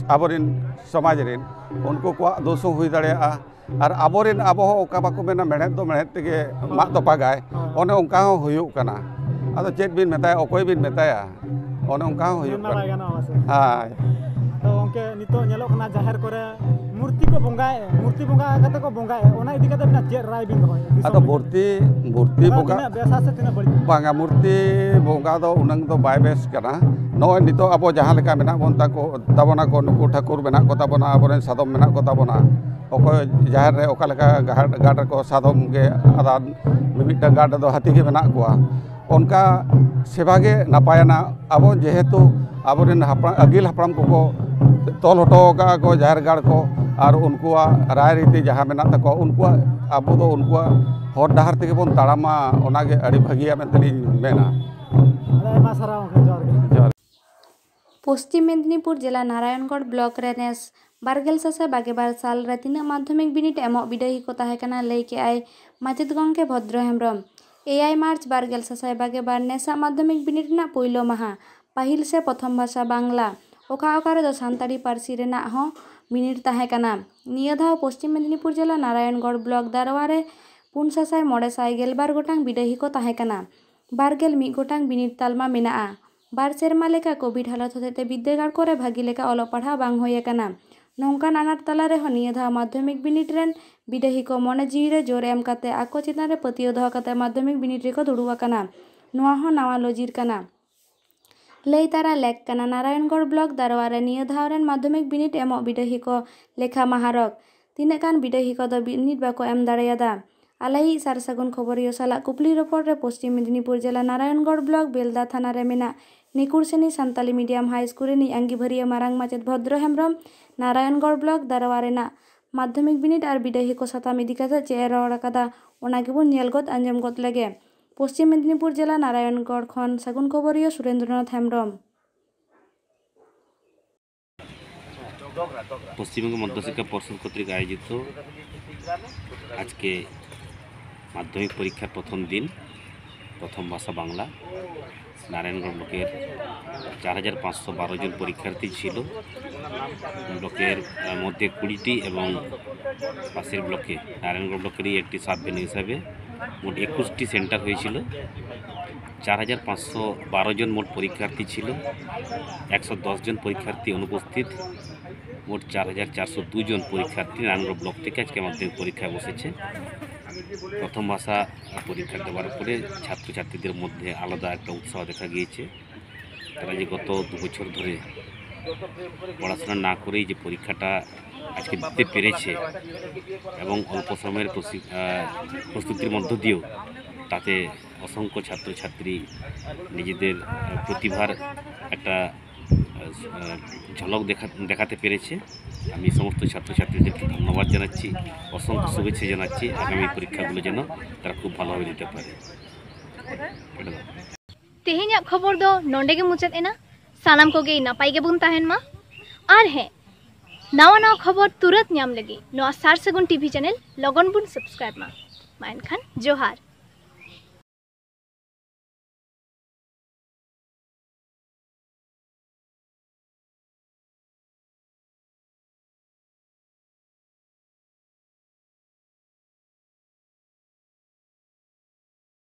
ᱟᱵᱚᱨᱮᱱ ᱥᱚᱢᱟᱡᱽ ᱨᱮᱱ, ᱩᱱᱠᱩ ᱠᱚᱣᱟᱜ ᱫᱳᱥ ᱦᱚᱸ ᱦᱩᱭ ᱫᱟᱲᱮᱭᱟᱜᱼᱟ᱾ ᱟᱨ ᱟᱵᱚᱨᱮᱱ, ᱟᱵᱚ ᱦᱚᱸ ᱚᱠᱟ ᱵᱟᱠᱚ ᱢᱮᱱᱟ, ᱢᱮᱬᱦᱮᱫ ᱫᱚ ᱢᱮᱬᱦᱮᱫ ᱛᱮᱜᱮ ᱢᱟᱜ ᱛᱚᱯᱟᱜᱟᱭ, ᱦᱳᱭ᱾ ᱚᱱᱮ ᱚᱱᱠᱟ ᱦᱚᱸ ᱦᱩᱭᱩᱜ ᱠᱟᱱᱟ᱾ ᱟᱫᱚ ᱪᱮᱫ ᱵᱤᱱ ᱢᱮᱛᱟᱭᱟ, ᱚᱠᱚᱭ ᱵᱤᱱ ᱢᱮᱛᱟᱭᱟ, ᱚᱱᱮ ᱚᱱᱠᱟ ᱦᱚᱸ ᱦᱩᱭᱩᱜ ᱢᱮᱱ ᱢᱟ ᱠᱟᱱᱟ᱾ ᱵᱟᱭ ᱜᱟᱱᱚᱜᱼᱟ ᱥᱮ᱾ ᱦᱳᱭ᱾ ᱛᱚ ᱜᱚᱢᱠᱮ, ᱱᱤᱛᱚᱜ ᱧᱮᱞᱚᱜ ᱠᱟᱱᱟ ᱡᱟᱦᱮᱨ ᱠᱚᱨᱮ ᱢᱩᱨᱛᱤ ᱠᱚ ᱵᱚᱸᱜᱟᱭᱮᱫᱼᱟ, ᱢᱩᱨᱛᱤ ᱵᱚᱸᱜᱟ ᱠᱟᱛᱮ ᱠᱚ ᱵᱚᱸᱜᱟᱭᱮᱫᱼᱟ, ᱚᱱᱟ ᱤᱫᱤ ᱠᱟᱛᱮ ᱟᱵᱤᱱᱟᱜ ᱪᱮᱫ ᱨᱟᱭ ᱵᱤᱱ ᱫᱚᱦᱚᱭᱟ ᱫᱤᱥᱚᱢ ᱟᱫᱚ ᱨᱮ? ᱢᱩᱨᱛᱤ, ᱢᱩᱨᱛᱤ ᱚᱱᱟ ᱵᱚᱸᱜᱟ ᱛᱤᱱᱟᱹᱜ ᱵᱮᱥᱟ ᱥᱮ ᱛᱤᱱᱟᱹᱜ ᱵᱟᱹᱲᱤᱡ? ᱵᱟᱝᱟ, ᱢᱩᱨᱛᱤ ᱵᱚᱸᱜᱟ ᱫᱚ ᱩᱱᱟᱹᱝ ᱫᱚ ᱵᱟᱭ ᱵᱮᱥ ᱠᱟᱱᱟ᱾ ᱱᱚᱜᱼᱚᱭ ᱱᱤᱛᱚᱜ ᱟᱵᱚ ᱡᱟᱦᱟᱸ ᱞᱮᱠᱟ ᱢᱮᱱᱟᱜ ᱵᱚᱱ ᱛᱟᱠᱚ, ᱛᱟᱵᱚᱱᱟ ᱠᱚ, ᱱᱩᱠᱩ ᱴᱷᱟᱹᱠᱩᱨ ᱢᱮᱱᱟᱜ ᱠᱚ ᱛᱟᱵᱚᱱᱟ, ᱟᱵᱚᱨᱮᱱ ᱥᱟᱫᱚᱢ ᱢᱮᱱᱟᱜ ᱠᱚ ᱛᱟᱵᱚᱱᱟ, ᱚᱠᱚᱭ ᱡᱟᱦᱮᱨ ᱨᱮ ᱚᱠᱟ ᱞᱮᱠᱟ ᱜᱟᱲ, ᱜᱟᱲ ᱨᱮᱠᱚ ᱥᱟᱫᱚᱢ ᱜᱮ, ᱟᱨ ᱢᱤᱢᱤᱫᱴᱟᱝ ᱜᱟᱲ ᱨᱮᱫᱚ ᱦᱟᱹᱛᱤ ᱜᱮ ᱢᱮᱱᱟᱜ ᱠᱚᱣᱟ, ᱚᱱᱠᱟ ᱥᱮᱵᱟ ᱜᱮ ᱱᱟᱯᱟᱭᱟᱱᱟ᱾ ᱟᱵᱚ ᱡᱮᱦᱮᱛᱩ ᱟᱵᱚᱨᱮᱱ ᱦᱟᱯᱲᱟᱢ, ᱟᱹᱜᱤᱞ ᱦᱟᱯᱲᱟᱢ ᱠᱚᱠᱚ ᱛᱚᱞ ᱦᱚᱴᱚ ᱟᱠᱟᱫᱼᱟ ᱠᱚ ᱡᱟᱦᱮᱨ ᱜᱟᱲ ᱠᱚ, ᱟᱨ ᱩᱱᱠᱩᱣᱟᱜ ᱨᱟᱭ ᱨᱤᱛᱤ ᱡᱟᱦᱟᱸ ᱢᱮᱱᱟᱜ ᱛᱟᱠᱚᱣᱟ, ᱩᱱᱠᱩᱣᱟᱜ, ᱟᱵᱚ ᱫᱚ ᱩᱱᱠᱩᱣᱟᱜ ᱦᱚᱨ ᱰᱟᱦᱟᱨ ᱛᱮᱜᱮ ᱵᱚᱱ ᱛᱟᱲᱟᱢᱟ, ᱚᱱᱟᱜᱮ ᱟᱹᱰᱤ ᱵᱷᱟᱹᱜᱤᱭᱟ ᱢᱮᱱᱛᱮᱞᱤᱧ ᱢᱮᱱᱟ᱾ ᱟᱹᱰᱤ ᱟᱭᱢᱟ ᱥᱟᱨᱦᱟᱣ ᱜᱚᱢᱠᱮ, ᱡᱚᱦᱟᱨ ᱜᱮ᱾ ᱡᱚᱦᱟᱨ᱾ ᱯᱚᱥᱪᱤᱢ ᱢᱮᱫᱽᱱᱤᱯᱩᱨ ᱡᱮᱞᱟ ᱱᱟᱨᱟᱭᱚᱱᱜᱚᱲ ᱵᱞᱚᱠ ᱨᱮ ᱱᱮᱥ ᱵᱟᱨᱜᱮᱞ ᱥᱟᱥᱟᱭ ᱵᱟᱜᱮ ᱵᱟᱨ ᱥᱟᱞ ᱨᱮ ᱛᱤᱱᱟᱹᱜ ᱢᱟᱫᱽᱫᱷᱚᱢᱤᱠ ᱵᱤᱱᱤᱰ ᱮᱢᱚᱜ ᱵᱤᱰᱟᱹᱣᱤ ᱠᱚ ᱛᱟᱦᱮᱸ ᱠᱟᱱᱟ, ᱞᱟᱹᱭ ᱠᱮᱜᱼᱟᱭ ᱢᱟᱪᱮᱛ ᱜᱚᱢᱠᱮ ᱵᱷᱚᱫᱽᱨᱚ ᱦᱮᱢᱵᱨᱚᱢ᱾ ᱮᱭᱟᱭ ᱢᱟᱨᱪ ᱵᱟᱨᱜᱮᱞ ᱥᱟᱥᱟᱭ ᱵᱟᱜᱮ ᱵᱟᱨ ᱱᱮᱥᱟᱜ ᱢᱟᱫᱽᱫᱷᱚᱢᱤᱠ ᱵᱤᱱᱤᱰ ᱨᱮᱱᱟᱜ ᱯᱩᱭᱞᱩ ᱢᱟᱦᱟ, ᱯᱟᱹᱦᱤᱞ ᱥᱮ ᱯᱨᱚᱛᱷᱚᱢ ᱵᱷᱟᱥᱟ ᱵᱟᱝᱞᱟ, ᱚᱠᱟ ᱚᱠᱟ ᱨᱮᱫᱚ ᱥᱟᱱᱛᱟᱲᱤ ᱯᱟᱹᱨᱥᱤ ᱨᱮᱱᱟᱜ ᱦᱚᱸ ᱵᱤᱱᱤᱰ ᱛᱟᱦᱮᱸ ᱠᱟᱱᱟ᱾ ᱱᱤᱭᱟᱹ ᱫᱷᱟᱣ ᱯᱚᱥᱪᱤᱢ ᱢᱮᱫᱽᱱᱤᱯᱩᱨ ᱡᱮᱞᱟ ᱱᱟᱨᱟᱭᱚᱱᱜᱚᱲ ᱵᱞᱚᱠ ᱫᱟᱨᱣᱟ ᱨᱮ ᱯᱩᱱ ᱥᱟᱥᱟᱭ ᱢᱚᱬᱮ ᱥᱟᱭ ᱜᱮᱞ ᱵᱟᱨ ᱜᱚᱴᱟᱝ ᱵᱤᱰᱟᱹᱣᱤ ᱠᱚ ᱛᱟᱦᱮᱸ ᱠᱟᱱᱟ᱾ ᱵᱟᱨ ᱜᱮᱞ ᱢᱤᱫ ᱜᱚᱴᱟᱝ ᱵᱤᱱᱤᱰ ᱛᱟᱞᱢᱟ ᱢᱮᱱᱟᱜᱼᱟ᱾ ᱵᱟᱨ ᱥᱮᱨᱢᱟ ᱞᱮᱠᱟ ᱠᱳᱵᱷᱤᱰ ᱦᱟᱞᱚᱛ ᱦᱚᱛᱮᱛᱮ ᱵᱤᱨᱫᱟᱹᱜᱟᱲ ᱠᱚᱨᱮ ᱵᱷᱟᱹᱜᱤ ᱞᱮᱠᱟ ᱚᱞᱚᱜ ᱯᱟᱲᱦᱟᱣ ᱵᱟᱝ ᱦᱩᱭ ᱟᱠᱟᱱᱟ᱾ ᱱᱚᱝᱠᱟᱱ ᱟᱱᱟᱴ ᱛᱟᱞᱟ ᱨᱮᱦᱚᱸ ᱱᱤᱭᱟᱹ ᱫᱷᱟᱣ ᱢᱟᱫᱽᱫᱷᱚᱢᱤᱠ ᱵᱤᱱᱤᱰ ᱨᱮᱱ ᱵᱤᱰᱟᱹᱦᱤ ᱠᱚ ᱢᱚᱱᱮ ᱡᱤᱣᱤ ᱨᱮ ᱡᱳᱨ ᱮᱢ ᱠᱟᱛᱮ ᱟᱠᱚ ᱪᱮᱛᱟᱱ ᱨᱮ ᱯᱟᱹᱛᱭᱟᱹᱣ ᱫᱚᱦᱚ ᱠᱟᱛᱮ ᱢᱟᱫᱽᱫᱷᱚᱢᱤᱠ ᱵᱤᱱᱤᱰ ᱨᱮᱠᱚ ᱫᱩᱲᱩᱵ ᱟᱠᱟᱱᱟ᱾ ᱱᱚᱣᱟ ᱦᱚᱸ ᱱᱟᱣᱟ ᱞᱚᱡᱤᱨ ᱠᱟᱱᱟ᱾ ᱞᱟᱹᱭ ᱛᱟᱨᱟ ᱞᱮᱠ ᱠᱟᱱᱟ, ᱱᱟᱨᱟᱭᱚᱱᱜᱚᱲ ᱵᱞᱚᱠ ᱫᱟᱨᱣᱟ ᱨᱮ ᱱᱤᱭᱟᱹ ᱫᱷᱟᱣ ᱨᱮᱱ ᱢᱟᱫᱽᱫᱷᱚᱢᱤᱠ ᱵᱤᱱᱤᱰ ᱮᱢᱚᱜ ᱵᱤᱰᱟᱹᱦᱤ ᱠᱚ ᱞᱮᱠᱷᱟ ᱢᱟᱦᱟᱨᱚᱠ᱾ ᱛᱤᱱᱟᱹᱜ ᱜᱟᱱ ᱵᱤᱰᱟᱹᱦᱤ ᱠᱚᱫᱚ ᱵᱤᱱᱤᱰ ᱵᱟᱠᱚ ᱮᱢ ᱫᱟᱲᱮᱭᱟᱫᱟ᱾ ᱟᱞᱮᱭᱤᱡ ᱥᱟᱨ ᱥᱟᱹᱜᱩᱱ ᱠᱷᱚᱵᱚᱨᱤᱭᱟᱹ ᱥᱟᱞᱟᱜ ᱠᱩᱠᱞᱤ ᱨᱚᱯᱚᱲ ᱨᱮ ᱯᱚᱥᱪᱤᱢ ᱢᱮᱫᱽᱱᱤᱯᱩᱨ ᱡᱮᱞᱟ ᱱᱟᱨᱟᱭᱚᱱᱜᱚᱲ ᱵᱞᱚᱠ ᱵᱮᱞᱫᱟ ᱛᱷᱟᱱᱟ ᱨᱮ ᱢᱮᱱᱟᱜ ᱱᱤᱠᱩᱨᱥᱮᱱᱤ ᱥᱟᱱᱛᱟᱞᱤ ᱢᱤᱰᱤᱭᱟᱢ ᱦᱟᱭ ᱥᱠᱩᱞ ᱨᱤᱱᱤᱡ ᱟᱸᱜᱤᱵᱷᱟᱹᱨᱤᱭᱟᱹ ᱢᱟᱨᱟᱝ ᱢᱟᱪᱮᱛ ᱵᱷᱚᱫᱽᱨᱚ ᱦᱮᱢᱵᱨᱚᱢ ᱱᱟᱨᱟᱭᱚᱱᱜᱚᱲ ᱵᱞᱚᱠ ᱫᱟᱨᱣᱟ ᱨᱮᱱᱟᱜ ᱢᱟᱫᱽᱫᱷᱚᱢᱤᱠ ᱵᱤᱱᱤᱰ ᱟᱨ ᱵᱤᱰᱟᱹᱦᱤ ᱠᱚ ᱥᱟᱛᱟᱢ ᱤᱫᱤ ᱠᱟᱛᱮ ᱪᱮᱫ ᱮ ᱨᱚᱲ ᱟᱠᱟᱫᱟ, ᱚᱱᱟ ᱜᱮᱵᱚᱱ ᱧᱮᱞ ᱜᱚᱫ ᱟᱸᱡᱚᱢ ᱜᱚᱫ ᱞᱮᱜᱮ᱾ ᱯᱚᱥᱪᱤᱢ ᱢᱮᱫᱤᱱᱤᱯᱩᱨ ᱡᱮᱞᱟ ᱱᱟᱨᱟᱭᱚᱱᱜᱚᱲ ᱠᱷᱚᱱ ᱥᱟᱹᱜᱩᱱ ᱠᱷᱚᱵᱚᱨᱤᱭᱟᱹ ᱥᱩᱨᱮᱱᱫᱨᱚᱱᱟᱛᱷ ᱦᱮᱢᱵᱨᱚᱢ᱾ পশ্চিমবঙ্গ মধ্যশিক্ষা পর্ষদ কর্তৃক আয়োজিত আজকে মাধ্যমিক পরীক্ষার প্রথম দিন, প্রথম ভাষা বাংলা। নারায়ণগড় ব্লকের চার হাজার পাঁচশো বারো জন পরীক্ষার্থী ছিল। ব্লকের আহ, মধ্যে কুড়িটি এবং পাশের ব্লকে, নারায়ণগড় ব্লকেরই একটি সাব ভেন্যু হিসাবে মোট একুশটি সেন্টার হয়েছিল। চার হাজার পাঁচশো বারো জন মোট পরীক্ষার্থী ছিল। একশো দশ জন পরীক্ষার্থী অনুপস্থিত। মোট চার হাজার চারশো দুই জন পরীক্ষার্থী নারায়ণগড় ব্লক থেকে আজকে মাধ্যমিক পরীক্ষায় বসেছে। প্রথম ভাষা পরীক্ষা দেওয়ার পরে ছাত্রছাত্রীদের মধ্যে আলাদা একটা উৎসাহ দেখা গিয়েছে। তারা যে গত দু বছর ধরে পড়াশোনা না করেই যে পরীক্ষাটা আজকে দিতে পেরেছে এবং অল্প সময়ের প্রস্তুতি আহ, প্রস্তুতির মধ্য দিয়েও তাতে অসংখ্য ছাত্রছাত্রী নিজেদের আহ, প্রতিভার একটা আহ, ঝলক দেখা দেখাতে পেরেছে। আমি সমস্ত ছাত্রছাত্রীদেরকে ধন্যবাদ জানাচ্ছি, অসংখ্য শুভেচ্ছা জানাচ্ছি। আগামী পরীক্ষাগুলো যেন তারা খুব ভালোভাবে দিতে পারে। এটা দাও। ᱛᱮᱦᱮᱧᱟᱜ ᱠᱷᱚᱵᱚᱨ ᱫᱚ ᱱᱚᱰᱮ ᱜᱮ ᱢᱩᱪᱟᱹᱫ ᱮᱱᱟ᱾ ᱥᱟᱱᱟᱢ ᱠᱚᱜᱮ ᱱᱟᱯᱟᱭ ᱜᱮᱵᱚᱱ ᱛᱟᱦᱮᱱ ᱢᱟ᱾ ᱟᱨ ᱦᱮᱸ, ᱱᱟᱣᱟ ᱱᱟᱣᱟ ᱠᱷᱚᱵᱚᱨ ᱛᱩᱨᱟᱹᱛ ᱧᱟᱢ ᱞᱟᱹᱜᱤᱫ ᱱᱚᱣᱟ ᱥᱟᱨ ᱥᱟᱹᱜᱩᱱ ᱴᱤᱵᱷᱤ ᱪᱮᱱᱮᱞ ᱞᱚᱜᱚᱱ ᱵᱚᱱ ᱥᱟᱵᱥᱠᱨᱟᱭᱤᱵ ᱢᱟ᱾ ᱢᱟ ᱮᱱᱠᱷᱟᱱ ᱡᱚᱦᱟᱨ᱾